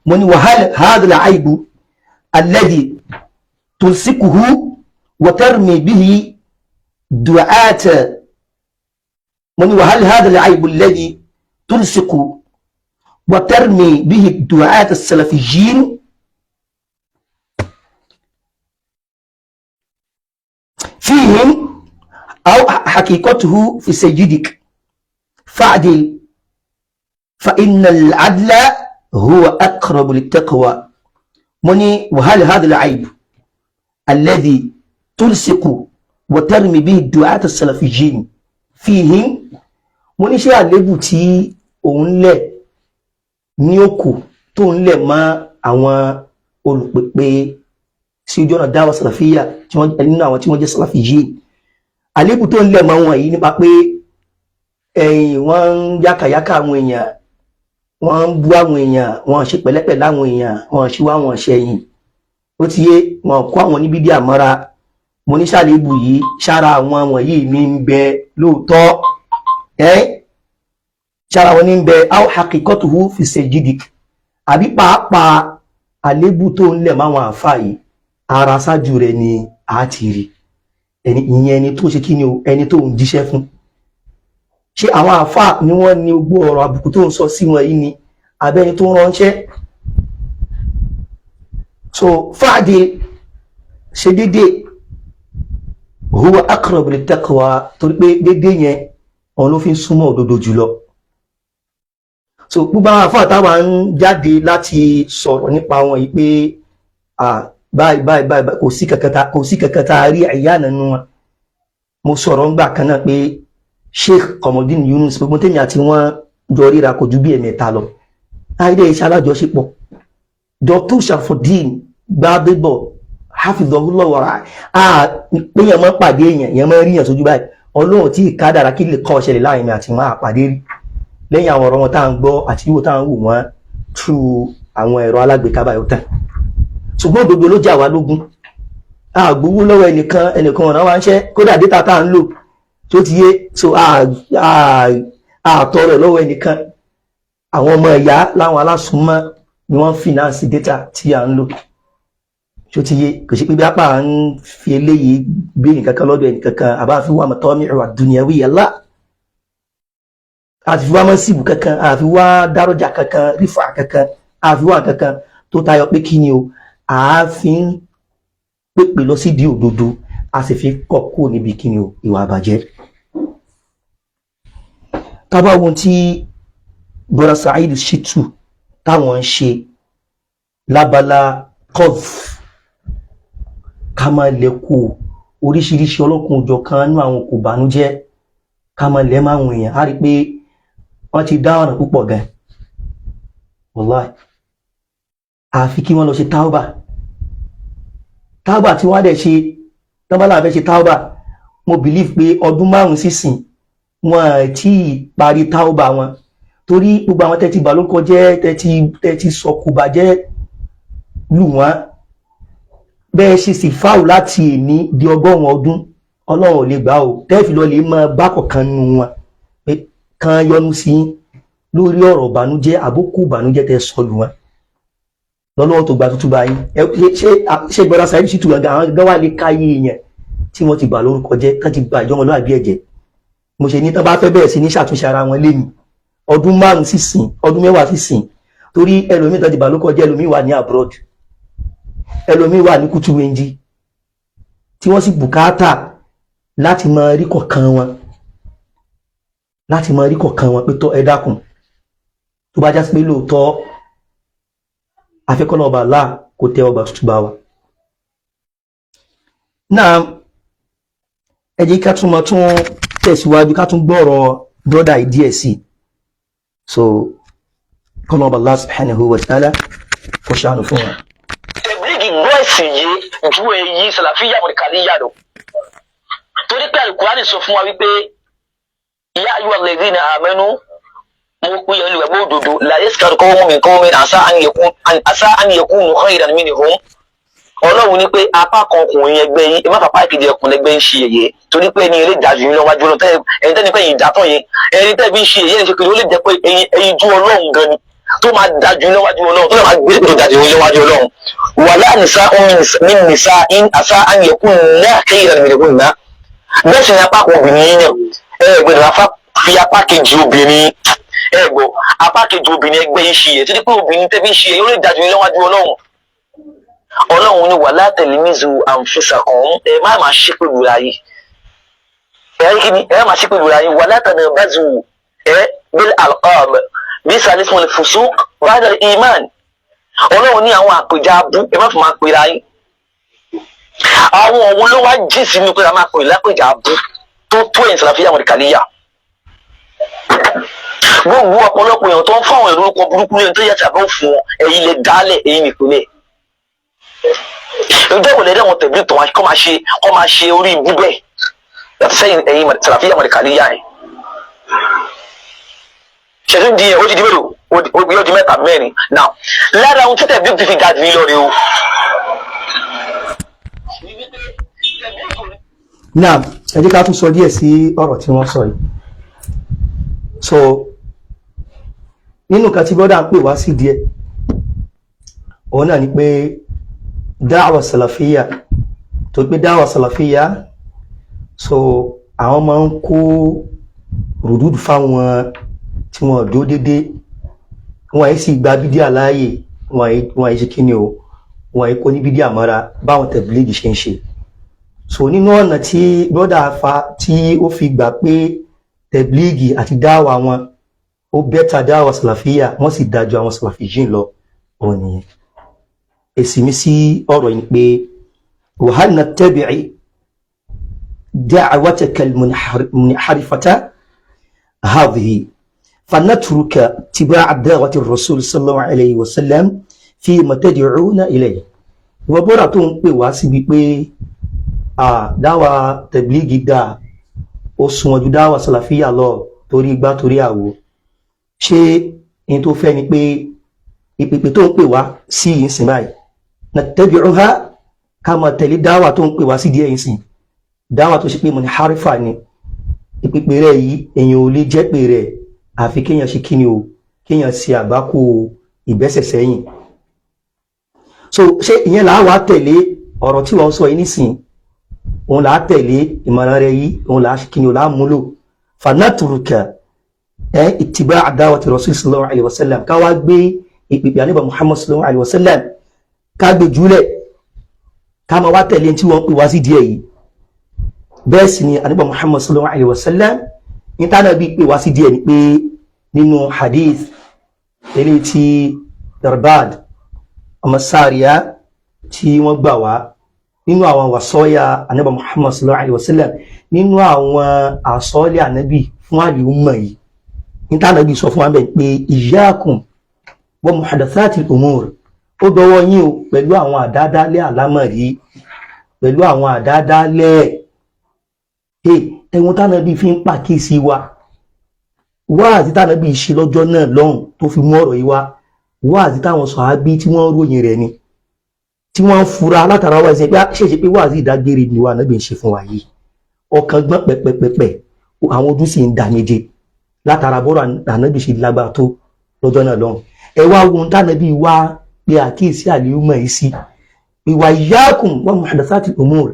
mo ní wa hal hadha al-aybu alladhi tulsikuhu wa tarmi bihi du'ata. Mo ní wa hal hadha al-aybu alladhi tulsiku wa tarmi bihi du'ata as-salafiyyin fihim aw haqiqatuhu fi sayyidik. Fa'dil fa inna al-'adla huwa aqrabu lit-taqwa. Mo ní wa hal hadha al-'ayb alladhi tulsiku wa tarmi bihi du'at as-salafiyyin fihim. Mo ní ṣé àlébù tí òun lẹ̀ ní òkú tó ń lẹ̀ mọ́ àwọn olùpèpè sí ojú ọ̀nà dáwà sàlàfíà tí wọ́n nínú àwọn tí wọ́n jẹ́ salafiyyin, àlébù tó ń lẹ̀ mọ́ wọn yìí nípa pé ẹ̀yìn wọ́n ń yákàyákà àwọn èèyàn, wọ́n ń bú àwọn èèyàn, wọ́n ṣe pẹ̀lẹ́pẹ̀lẹ́ àwọn èèyàn, wọ́n ṣe wá wọn ṣẹ̀yìn, ó ti yé wọn kó àwọn níbí díà mọ́ra. Mo ní ṣàlébù yìí ṣára àwọn wọ̀nyí mi ń bẹ lóòótọ́ ẹ́, ṣára wọn ní ń bẹ, aw haqiqatuhu fi sayyidik, àbí pàápàá àlébù tó ń lẹ̀ máwọn àfà yìí, ara ṣáájú rẹ̀ ni a ti rí ẹni ìyẹn, ẹni tó ṣe kí ni o, ẹni tó ń jíṣẹ́ fún. Ṣé àwọn àfà ni wọ́n ní gbogbo ọ̀rọ̀ àbùkù tó ń sọ sí wọn yìí ni, àbẹ́ni tó ń ránṣẹ́? So fáàdì ṣe dédé, huwa aqrabu littaqwa, torí pé dédé yẹn òun ló fi ń súnmọ́ òdodo jùlọ. So gbogbo àwọn àfáà táwa ń jáde láti sọ̀rọ̀ nípa wọn yìí pé báyìí báyìí báyìí, kò sí kankan tá a rí àyà nínú wọn. Mo sọ̀rọ̀ ńgbà kan náà pé Sheikh Komodin Yunus, gbogbo tèmi àti wọn jọ ríra kò ju bí ẹ̀mẹ́ta lọ, àìdè iṣẹ́ alájọṣepọ̀. Dr. Sharafudeen Gbadebo hafidhahullah wàrà pé yẹn máa pàdé èèyàn, yẹn máa rí yàn sójú báyìí. Ọlọ́run tí ìkádàrá kí lè kọ́ ọ̀ṣẹ̀lẹ̀ láàrin mi àti wọn, àpàdé rí lẹ́yìn àwọn ọ̀rọ̀ wọn tá à ń gbọ́ àti wíwò tá à ń wò wọ́n through àwọn ẹ̀rọ alágbèéká báyìí, ó tàn. Ṣùgbọ́n òdodo ló jà wá lógún. Àgbówó lọ́wọ́ ẹnìkan, ẹnìkan ọ̀nà wa ń ṣẹ́ kódà data tá à ń lò tó ti yé. So àtọrọ ẹ̀ lọ́wọ́ ẹnìkan. Àwọn ọmọ ìyá láwọn alásùnmọ́ ni wọ́n finance data tí à ń lò tó ti yé. Kò sí pé bí apá à ń fi eléyìí gbé nǹkan kan lọ́dọ̀ ẹnìkankan, àbá fi wá mọ̀tọ́ mi dùnìyàwó yàrá, àti fi wá mọ́síbù kankan, àfi wá dárọ́jà kankan, rífà kankan, àfi wá kankan tó tayọ pé kí ni o, àáfin pèpè lọ sí di òdodo, a sì fi kọ́ kúrò níbi kí ni o, ìwà àbàjẹ́. Tábà wọn tí Brother Saheed Shittu táwọn ń ṣe lábala qadhf, ká máa lẹ́kọ̀ọ́ oríṣiríṣi ọlọ́kùn òjọ̀ kan nínú àwọn kò bànújẹ́, ká máa lẹ́ máa wọ̀n èèyàn, á rí pé wọ́n ti dá ọ̀nà púpọ̀ gan. Wallahi, àfi kí wọ́n lọ ṣe táúbà. Táúbà tí wọ́n á dẹ̀ ṣe tọ́bálà fẹ́ ṣe táúbà, mo believe pé ọdún 5 sísìn wọn tí ì parí táúbà wọn, torí gbogbo àwọn tẹ́tí bà ló kọjẹ́, tẹ́tí sọkù bàjẹ́ lù wọ́n bẹ́ẹ̀ ṣe sì fáwù láti èní di 100 ọdún, ọlọ́run ò lè gbà ó. Tẹ́ẹ̀fì lọ lè mọ bákọ̀kan nu wọn pé kan yọnu sí lórí ọ̀rọ̀ ìbànújẹ́, àbókù ìbànújẹ́ tẹ́ sọ lù wọ́n lọ́lọ́wọ́ tó gba tuntun báyìí. Ṣé Brother Saheed Shittu gangan, àwọn gangan wà lè káyé yẹn tí wọ́n ti bà lórúkọ jẹ́, tán ti bà ìjọmọlúwàbí ẹ̀jẹ̀? Mo ṣe ní tán bá fẹ́ bẹ̀rẹ̀ sí ní ṣàtúnṣe ara wọn lémi, ọdún 5 sísìn, ọdún 10 sísìn, torí ẹlòmíì tán ti bà lórúkọ jẹ́, ẹlòmíì wà ní abroad, ẹlòmíì wà ní kútúwéńjì. tí wọ́n sì bùkátà láti máa rí kọ̀ọ̀kan wọn, láti máa rí kọ̀ọ̀kan wọn pé tọ́, ẹ dákun, tó bá jásí pé lóòótọ́ afẹ́kọ́nà ọba Allah kò tẹ ọgbà tuntun bá wa. Náà ẹ jẹ́ ká tún máa tún tẹ̀síwájú, ká tún gbọ́rọ̀ brother yìí díẹ̀ sí i. So kọ́nà ọba Allah subhanahu wa ta'ala kó ṣàánú fún wa. Tẹ̀blígì gbọ́ ẹ̀sìn yìí ju èyí sàlàfíà mọ̀nìkàlíyà lọ, torí pé Alukurani sọ fún wa wípé يا أيها الذين آمنوا, mo pe olùgbàgbọ́ òdodo, لا يسخر قوم من قوم عسى أن يكونوا خيرا منهم. Ọlọ́run ní pé apá kan ọkùnrin ẹgbẹ́ yín, ẹ má fapá kejì ọkùnrin ẹgbẹ́ yín ṣe yẹ̀yẹ́, torí pé ẹni eré ìdájú yín lọ́wájú ọlọ́run. Tẹ́ ẹni tẹ́ni pé ẹ̀yin ìdátọ̀ yẹn, ẹni tẹ́ fi ń ṣe yẹ̀yẹ́, ẹni ṣe pé ó lè jẹ́ pé ẹyin ju Ọlọ́run gan ni tó máa dájú yín lọ́wájú Ọlọ́run, tó lè máa gbé tó dájú yín lọ́wájú Ọlọ́run. ولا نساء من نساء عسى أن يكن خيرا منهن. Bẹ́ẹ̀ sì ni apá kan obìnrin yín náà, ẹ gbọ́dọ̀ fi apá kejì obìnrin, ẹ gbọ́, apá kejì obìnrin ẹgbẹ́ yín ṣe yẹ̀, torí pé obìnrin tẹ́ fi ń ṣe yẹ̀ yóò lè dájú yín lọ́wájú Ọlọ́run. Ọlọ́run ní ولا تلمزوا أنفسكم, ẹ má máa ṣépè lura yìí, ẹ kí ni, ẹ má ṣépè lura yìí. ولا تنابزوا ẹ بالألقاب بئس الاسم الفسوق بعد الإيمان. Ọlọ́run ní àwọn àpèjà abú, ẹ má fi máa pera yín. Àwọn òun ló wá jí sínú pé a máa pè lápèjà abú tó tó ẹ̀yìn sàlàfíà mọ̀dìkàlíyà? Gbogbo ọ̀pọ̀lọpọ̀ èèyàn tó ń fáwọn èrò orúkọ burúkú lẹ́nu tó yàtọ̀ àbọ̀ fún wọn, ẹ̀yin lè dálẹ̀, ẹ̀yin nìpínlẹ̀ ìjọ ìwòlẹ̀ dẹ̀ wọn tẹ̀lé tó wọn kọ́ máa ṣe orí ibú bẹ́ẹ̀ yàtọ̀ sẹ́yìn ẹ̀yin sàlàfíà mọ̀dìkàlíyà yẹn. Ṣẹ̀tún di yẹn, ó ti di mélòó? Ó di mẹ́ta, mẹ́rin. Now, lára ohun tí tẹ̀lé ti fi ga jù yín lọ rèé o. Náà ẹ jẹ́ ká tún sọ díẹ̀ sí ọ̀rọ̀ tí wọ́n sọ yìí. So nínú nǹkan tí brother ń pè wá sí díẹ̀, òun náà ni pé dáwà sàlàfíà, tó pé dáwà sàlàfíà, so àwọn máa ń kó rùdúdù fáwọn tí wọ́n dó dédé, wọn àyè sì gba bídíà láàyè, wọn àyè ṣe kíni o, wọn àyè kó ní bídíà mọ́ra báwọn tẹ̀bílíìgì ṣe ń ṣe. So nínú ọ̀nà tí brother fa tí ó fi gbà pé tẹ̀blíìgì àti dáwà wọn ó better dáwà sàlàfíà, wọ́n sì dájú àwọn sàlàfíjìn lọ, òun nìyẹn. Èsì mi sí ọ̀rọ̀ yìí pé وهل نتبع دعوتك المنحرفة هذه فنترك اتباع دعوة الرسول صلى الله عليه وسلم فيما تدعون إليه؟ Ìwọ brother tó ń pè wá síbi pé dáwà tẹ̀blígì dáa, ó sunwọ̀n ju dáwà sàlàfíà lọ, torí igbá, torí àwo, ṣé ní tó fẹ́ ni pé ìpèpè tó ń pè wá sí yìí ń sìn báyìí, نتبعها, ká máa tẹ̀lé dáwà tó ń pè wá sí díẹ̀ yìí sìn, dáwà tó ṣe pé منحرفة ni ìpèpè rẹ̀ yìí, èèyàn ò lè jẹ́ pé rẹ̀ àfi kéèyàn ṣe kíni o, kéèyàn ṣe àgbákò ìbẹ́sẹ̀ sẹ́yìn. So ṣé ìyẹn là á wá tẹ̀lé ọ̀rọ̀ tí wọ́n sọ yìí nísìn, òun là á tẹ̀lé ìmọ̀ràn rẹ̀ yìí, òun là á ṣe kíni o, là á múlò, فنترك ẹ اتباع دعوة الرسول صلى الله عليه وسلم, ká wá gbé ìpèpè àníbà Muhammad صلى الله عليه وسلم, ká gbé jùlẹ̀, ká máa wá tẹ̀lé tí wọ́n pè wá sí díẹ̀ yìí? Bẹ́ẹ̀ sì ni àníbà Muhammad صلى الله عليه وسلم ní tánà bí pè wá sí díẹ̀ ni pé nínú hadith eléyìí tí Irbad ọmọ Sáríà tí wọ́n gbà wá, nínú àwọn wàsọ́yà ànábì Muhammad صلى الله عليه وسلم, nínú àwọn àsọ́ọ́lẹ̀ ànábì fún àlùmọ̀ yìí, ní tánàbí sọ fún wa bẹ́ẹ̀ pé إياكم ومحدثات الأمور, ó dọwọ́ yín o pẹ̀lú àwọn àdádálẹ̀ àlámọ̀rí, pẹ̀lú àwọn àdádálẹ̀. Ẹ̀wọ̀n tánàbí fi ń pàkíyèsí wa, wáàzí tánàbí ṣe lọ́jọ́ náà lọ́hùn tó fi mú ọ̀rọ̀ yìí wá, wáàzí táwọn sàábí tí wọ́n ròyìn rẹ̀ ni, tí wọ́n ń fura látara wá ẹsẹ̀ pé ṣèṣe pé wáàzí ìdágbére ni wa nábì ń ṣe fún wa yìí. Ọkàn gbọ́n pẹ̀pẹ̀pẹ̀pẹ̀, àwọn ojú sì ń dà méje látara bọ́rọ̀ ànábì ṣe lágbára tó lọ́jọ́ náà lọ́hùn. Ẹ wá wo ohun tánàbí wá pé àkíyèsí àlèhùnmọ̀ yìí sí ìwà إياكم ومحدثات الأمور.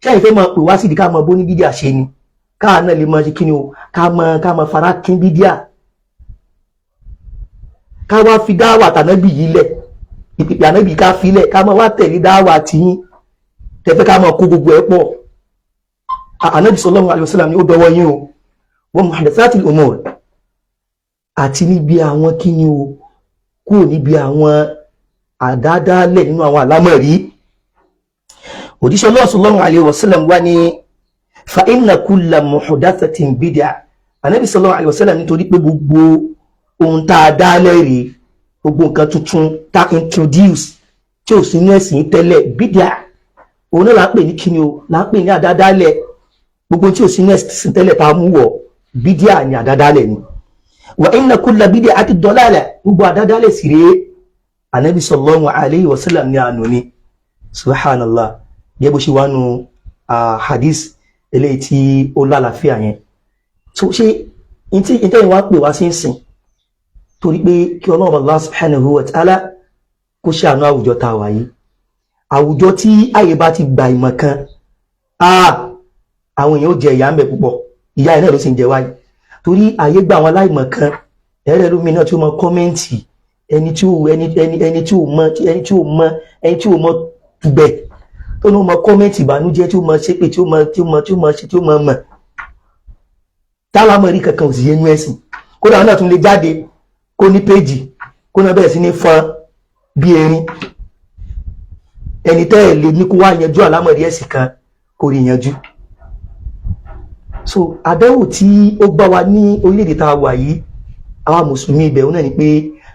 Ṣé ìfẹ́ máa pè wá sídìí ká máa bó ní bídíà ṣe ni, káà náà lè máa ṣe kí ni o, ká máa fara kín bídíà, ká wá fi dáwà tànábì yìí lẹ̀, ìpìpì ànábì ká fi lẹ̀, ká máa wá tẹ̀lé dáwà tiyín? Tẹ́fẹ́ ká máa kó gbogbo ẹ̀ pọ̀. Ànábì sallallahu alaihi wasallam ni ó dọwọ́ yín o. Wa muhdathatil umur, àti níbi àwọn kíni o, kúrò níbi àwọn àdádálẹ̀ nínú àwọn àlámọ̀rí. Òjíṣẹ́ Allah sallallahu alaihi wasallam wá ní fa inna kulla muhdathatin bid'ah. Ànábì sallallahu alaihi wasallam nítorí pé gbogbo ohun tá a dálẹ̀ rèé, gbogbo nǹkan tuntun tá a introduce tí ò sí ní ẹ̀sìn tẹ́lẹ̀, bid'ah, òun náà là ń pè ní kíni o, là ń pè ní àdádálẹ̀. Gbogbo tí ò sí ní ẹ̀sìn tẹ́lẹ̀ tá a mú wọ̀, bídíà ni, àdádálẹ̀ ni. Wa inna kulla bid'ati dalalah, gbogbo àdádálẹ̀ sì rèé, Ànábì sallallahu alayhi wa sallam ní àánú ni. Subhanallah, gẹ́gẹ́ bó ṣe wá nu hadith eléyìí tí ó lálàáfíà yẹn. So ṣe ntí ìtẹ́yìn wá pè wá sí ń sìn, torí pé kí Ọlọ́run Allah subhanahu wa ta'ala kó ṣàánú àwùjọ tá a wà yìí. Àwùjọ tí àyè bá ti gbà ìmọ̀ kan, àwọn èèyàn ó jẹ ìyà ń bẹ púpọ̀. Ìyà ẹ̀ náà ló sì ń jẹ wáyé, torí àyè gba àwọn aláìmọ̀ kan. Ẹ̀rẹ́ lómi náà tí ó mọ comment, ẹni tí ó ẹni ẹni ẹni tí ó mọ, ẹni tí ó mọ, ẹni tí ó mọ tùgbẹ̀, tó ní ó mọ comment ìbànújẹ́, tí ó mọ ṣépè, tí ó mọ tí ó mọ tí ó mọ ṣe, tí ó mọ mọ̀ tálámọ̀rí kankan ò sì yé inú ẹ̀sìn. Kódà náà tún lè jáde kó ní péjì, kó náà bẹ̀rẹ̀ sí ní fọn bí erin. Ẹni tẹ́ ẹ̀ lè ní kó wá yanjú àlámọ̀rí ẹ̀sìn kan, kó rí yanjú. So àdánwò tí ó bá wa ní orílẹ̀-èdè tá a wà yìí, àwa mùsùlùmí ibẹ̀, òun náà ni pé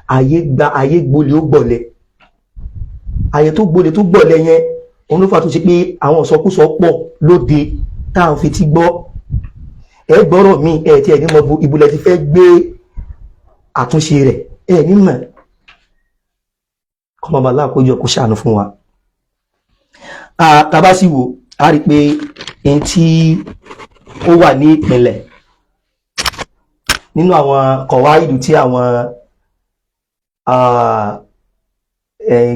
àyè gba àyè gbolè ó gbọ̀lẹ̀. Àyè tó gbolè tó gbọ̀lẹ̀ yẹn, òun ló fà tó ṣe pé àwọn ìsọkúsọ pọ̀ lóde tá à ń fetí gbọ́. Ẹ gbọ́rọ̀ mi, ẹ tí ẹ ní mọ ibùlẹ̀ ti fẹ́ gbé àtúnṣe rẹ̀, ẹ ní mọ̀. Kọ́mọ bàbá àkójọ kó ṣàánú fún wa. Tá bá sì wò, a rí pé n tí ó wà ní ìpìlẹ̀ nínú àwọn kọ̀wáìdù tí àwọn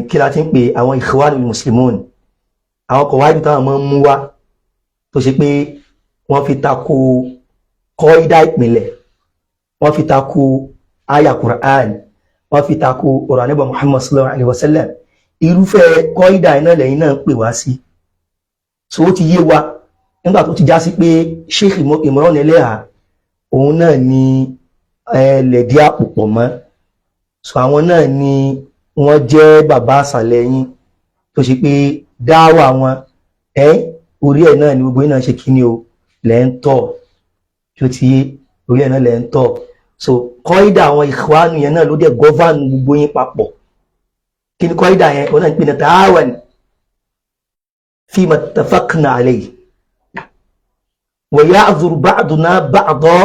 kí la ti ń pè àwọn Ikhwanul Muslimun, àwọn kọ̀wáìdù táwọn máa ń mú wá tó ṣe pé wọ́n fi tako kọ́ídà ìpìlẹ̀, wọ́n fi tako aya Qur'an, wọ́n fi tako ọ̀rọ̀ Ànábì Muhammad sallallahu alaihi wasallam, irúfẹ́ kọ́ídà iná lẹ́yìn náà ń pè wá sí. So ó ti yé wa nígbà tó ti já sí pé Sheikh Imran Eleha, òun náà ni ẹlẹ́dí àpò pọ̀ mọ́. So àwọn náà ni wọ́n jẹ́ bàbá àṣàlẹ̀ yín, tó ṣe pé dáwà wọn ẹ orí ẹ̀ náà ni gbogbo yín náà ṣe kíni o lẹ́ ń tọ̀. Tó ti yé, orí ẹ̀ náà lẹ́ ń tọ̀. So kọ́ídà àwọn ìkwánu yẹn náà ló dẹ̀ govern gbogbo yín papọ̀. Kí ni kọ́ídà yẹn? Òun náà ń pè ní ta'awan fima ittafaqna alayhi wa ya'dhuru ba'duna ba'da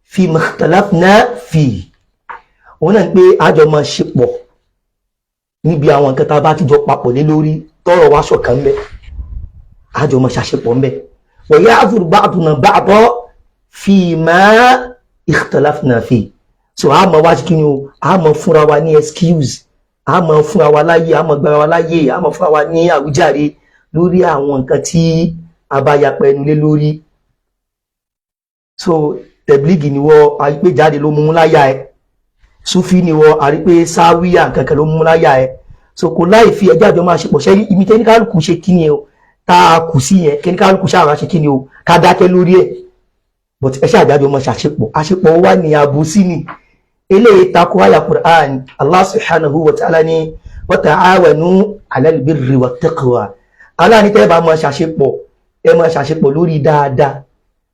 fima ikhtalafna fihi. Òun náà ń pé àjọ máa ṣe pọ̀ níbi àwọn nǹkan tá a bá ti jọ papọ̀ lé lórí, tọrọ wá ṣọ̀kan ń bẹ, àjọ máa ṣàṣepọ̀ ń bẹ. Wa ya'dhuru ba'duna ba'da fima ikhtalafna fihi. So a máa wá kí ni o, a máa fúnra wa ní excuse, a máa fúnra wa láyè, a máa gbára wa láyè, a máa fúnra wa ní àwíjàre lórí àwọn nǹkan tí a bá yapa ẹnu lé lórí. So tẹ̀blígì ni wọ́n àrípé jáde ló mú láyà ẹ, sufi ni wọ́n àrípé sáwíyà nǹkan kan ló mú láyà ẹ. So kò láì fi ẹjẹ́ àjọ máa ṣe pọ̀. Ṣẹ́ ibi tẹ́níkàlùkù ṣe kí ni o, tá a kù sí yẹn, kẹ́níkàlùkù ṣáà ṣe kí ni o, ká dákẹ́ lórí ẹ̀. But ẹ ṣáà jáde ọmọ ṣàṣepọ̀. Àṣepọ̀ wa ní àbòsí ni eléyìí, tako àyà Qur'an. Allah subhanahu wa ta'ala ní wa ta'awanu 'ala al-birri wat-taqwa. Allah ní tẹ́ bá máa ṣàṣepọ̀, ẹ máa ṣàṣepọ̀ lórí dáadáa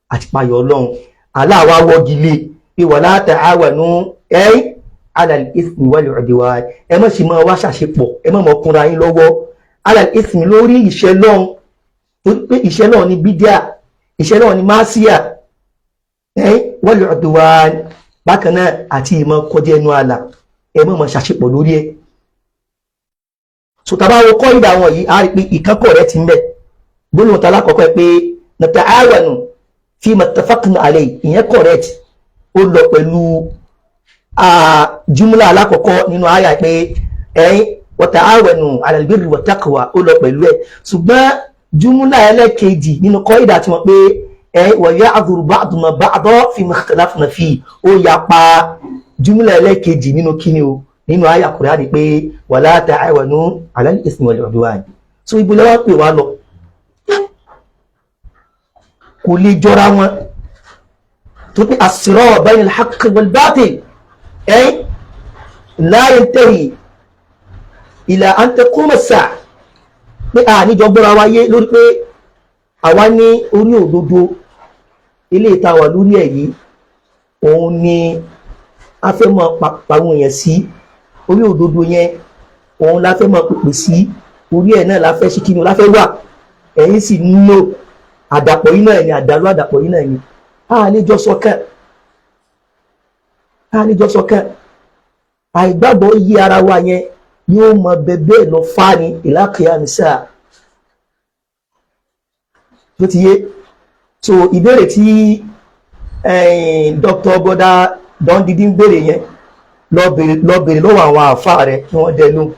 àti payọ̀ Ọlọ́run. Allah wá wọ́gi lé pé wala ta'awanu 'ala al-ithmi wal-'udwan. Ẹ má sì máa wá ṣàṣepọ̀, ẹ má máa kúnra yín lọ́wọ́ 'ala al-ithmi, lórí ìṣẹ́ lọ́hun, torí pé ìṣẹ́ lọ́hun ni bídíà, ìṣẹ́ lọ́hun ni máṣíà, wal-'udwan bákan náà, àti ìmọ̀ kọjá ẹnu àlà. Ẹ má máa ṣàṣepọ̀ lórí ẹ̀. So tá bá wo kọ́ ìdá wọn yìí, a rí pé ìkánkọ̀ rẹ̀ ti ń bẹ̀. Gbólóhùn tá lákọ̀ọ́kọ́ ẹ pé nata'awanu fima ittafaqna alayhi, ìyẹn correct, ó lọ pẹ̀lú jumla alákọ̀ọ́kọ́ nínú àyà pé ẹ̀yìn wa ta'awanu 'ala al-birri wat-taqwa, ó lọ pẹ̀lú ẹ̀. Ṣùgbọ́n jumla ẹlẹ́kejì nínú kọ́ ìdá tí wọ́n pé ẹ̀ wa ya'dhuru ba'duna ba'dan fima ikhtalafna fihi, ó yapa jumla ẹlẹ́kejì nínú kíni o, nínú àyà Kùránì pé wala ta'awanu 'ala al-ithmi wal-'udwan. So ibo lẹ́wọ́n pè wá lọ? Kò lè jọra wọn tó pé as-sira' bayna al-haqq wal-batil ẹ́ la yantahi ila an taquma as-sa'a, pé a níjọ gbọ́ra wáyé lórí pé àwa ní orí òdodo ilé ìta wà lórí ẹ̀ yìí, òun ni a fẹ́ mọ pàwọn èèyàn sí orí òdodo yẹn, òun la fẹ́ mọ pèpè sí orí ẹ̀ náà, la fẹ́ ṣe kíni, la fẹ́ wà. Ẹ̀yin sì ń lò àdàpọ̀ yìí náà ni, àdàlú àdàpọ̀ yìí náà ni. A lè jọ sọkàn, a lè jọ sọkàn. Àìgbàgbọ́ yí ara wa yẹn yóò mọ bẹbẹ lọ fáni ìlàkìyà nìsà tó ti yé. So ìbéèrè tí Dr. Bọ́dá Dọ́ndídí ń béèrè yẹn, lọ béèrè lọ́wọ́ àwọn àáfàá rẹ̀ kí wọ́n dẹ lóhùn.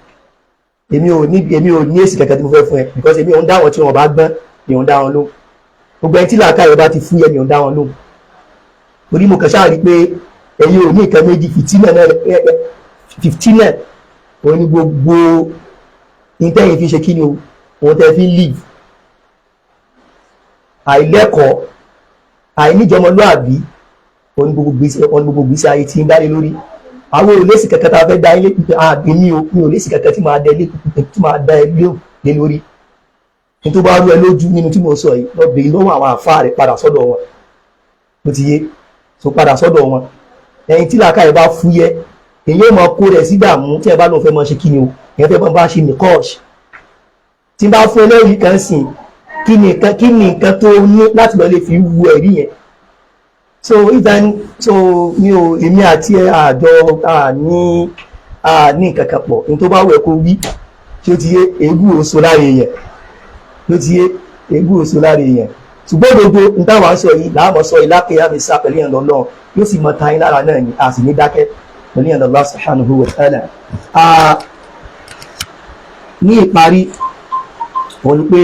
Èmi ò ní èsì kankan tí mo fẹ́ fún ẹ, because èmi ò ń dá wọn tí wọn bá gbọ́n, mi ò ń dá wọn lóhùn. Gbogbo ẹni tí làákàyè bá ti fúyẹ́, mi ò ń dá wọn lóhùn, torí mo kàn ṣáà rí pé ẹ̀yin ò ní nǹkan méjì, fìtínà náà, fìtínà òun ni gbogbo ìtẹ́yìn fi ṣe kí ni o, òun tẹ́ fi ń live. Àìlẹ́kọ̀ọ́, àìníjọmọlúàbí, òun gbogbo gbèsè ayé tí ń dálé lórí. Àwọn ò lésì kankan tá a fẹ́ dá ilé. Èmi ò, mi ò lésì kankan tí máa dá ilé lé lórí. Ní tó bá rú ẹ lójú nínú tí mo sọ yìí, lọ bèèrè lọ́wọ́ àwọn àfáà rẹ̀, padà sọ́dọ̀ wọn. Ó ti yé. So padà sọ́dọ̀ wọn. Ẹ̀yin tí làákàyè bá fúyẹ́, èyí ò mọ kó rẹ̀ sí dààmú. Tí ẹ bá lóun fẹ́ mọ ṣe kí ni o, èyàn fẹ́ mọ bá ṣe nìkọ́ọ̀ṣì tí n bá fún ẹlẹ́rìí kan sìn, kí ni nǹkan tó ní láti lọ lè fi wu ẹ̀rí yẹn? So ìdán, so mi ò, èmi àti ẹ àjọ àní nǹkan kan pọ̀. Ní tó bá wù ẹ́ kó wí, tí ó ti yé, èébú oṣù lára èèyàn ló ti yé, èébú oṣù lára èèyàn. Ṣùgbọ́n gbogbo n táwọn sọ yìí láàmú sọ yìí lákèyà mi sá pẹ̀lú ìyànlọ́ lọ́wọ́, yóò sì mọ tayín lára náà ni, a sì ní dákẹ́ pẹ̀lú ìyànlọ́ Allah subhanahu wa ta'ala. Ní ìparí, wọ́n ní pé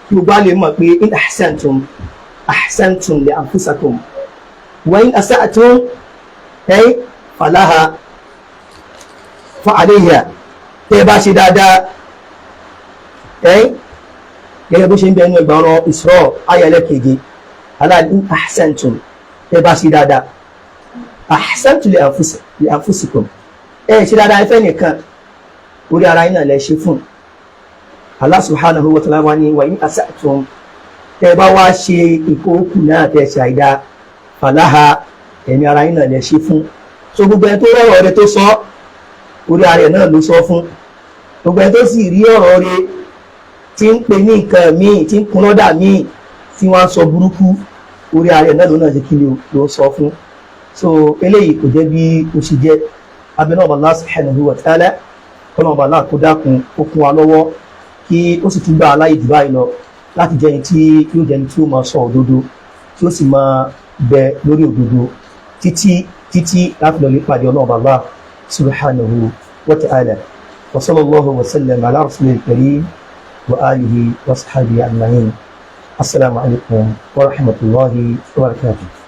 kí gbogbo a lè mọ̀ pé in ahsantum ahsantum li anfusakum wa in asa'tum ẹ̀ falaha fa alayha. Tẹ́ ẹ bá ṣe dáadáa ẹ́, gẹ́gẹ́ bó ṣe ń bẹ ẹnu ẹgbàá ọ̀rọ̀ Isra ayẹlẹ́ keje alá, in ahsantum, tẹ́ ẹ bá ṣe dáadáa, ahsantum li anfusikum, ẹ ṣe dáadáa ẹ fẹ́ nìkan, orí ara yín náà lẹ ṣe fún. Allah subhanahu wa ta'ala wa ni wa in asa'tum, tẹ́ bá wá ṣe ìkókù náà, tẹ́ ṣe àìdá, falaha, ẹ̀mí ara yín náà lẹ ṣe fún. So gbogbo ẹni tó rọrọ̀ rẹ tó sọ, orí ara ẹ̀ náà ló sọ fún. Gbogbo ẹni tó sì rí ọ̀rọ̀ rẹ tí ń pè ní nǹkan míì, tí ń kun lọ́dà míì, tí wọ́n á sọ burúkú, orí ara ẹ̀ náà ló náà ṣe kí ni ló sọ fún. So eléyìí kò jẹ́ bí ó ṣe jẹ́. Abẹ́nú ọba Allah subhanahu wa ta'ala, kọ́nà ọba Allah kó dákun, ó kún wa lọ́wọ́, kí ó sì tún gbà aláyè jù báyìí lọ láti jẹ́ ẹni tí yóò jẹ́ ẹni tí ó máa sọ òdodo, tí ó sì máa bẹ lórí òdodo títí títí láti lọ lè pàdé ọlọ́ọ̀bà Allah subhanahu wa ta'ala. Wa sallallahu wa sallam ala rasulil karim wa alihi wa sahbihi ajma'in. Assalamu alaikum wa rahmatullahi wa barakatuh.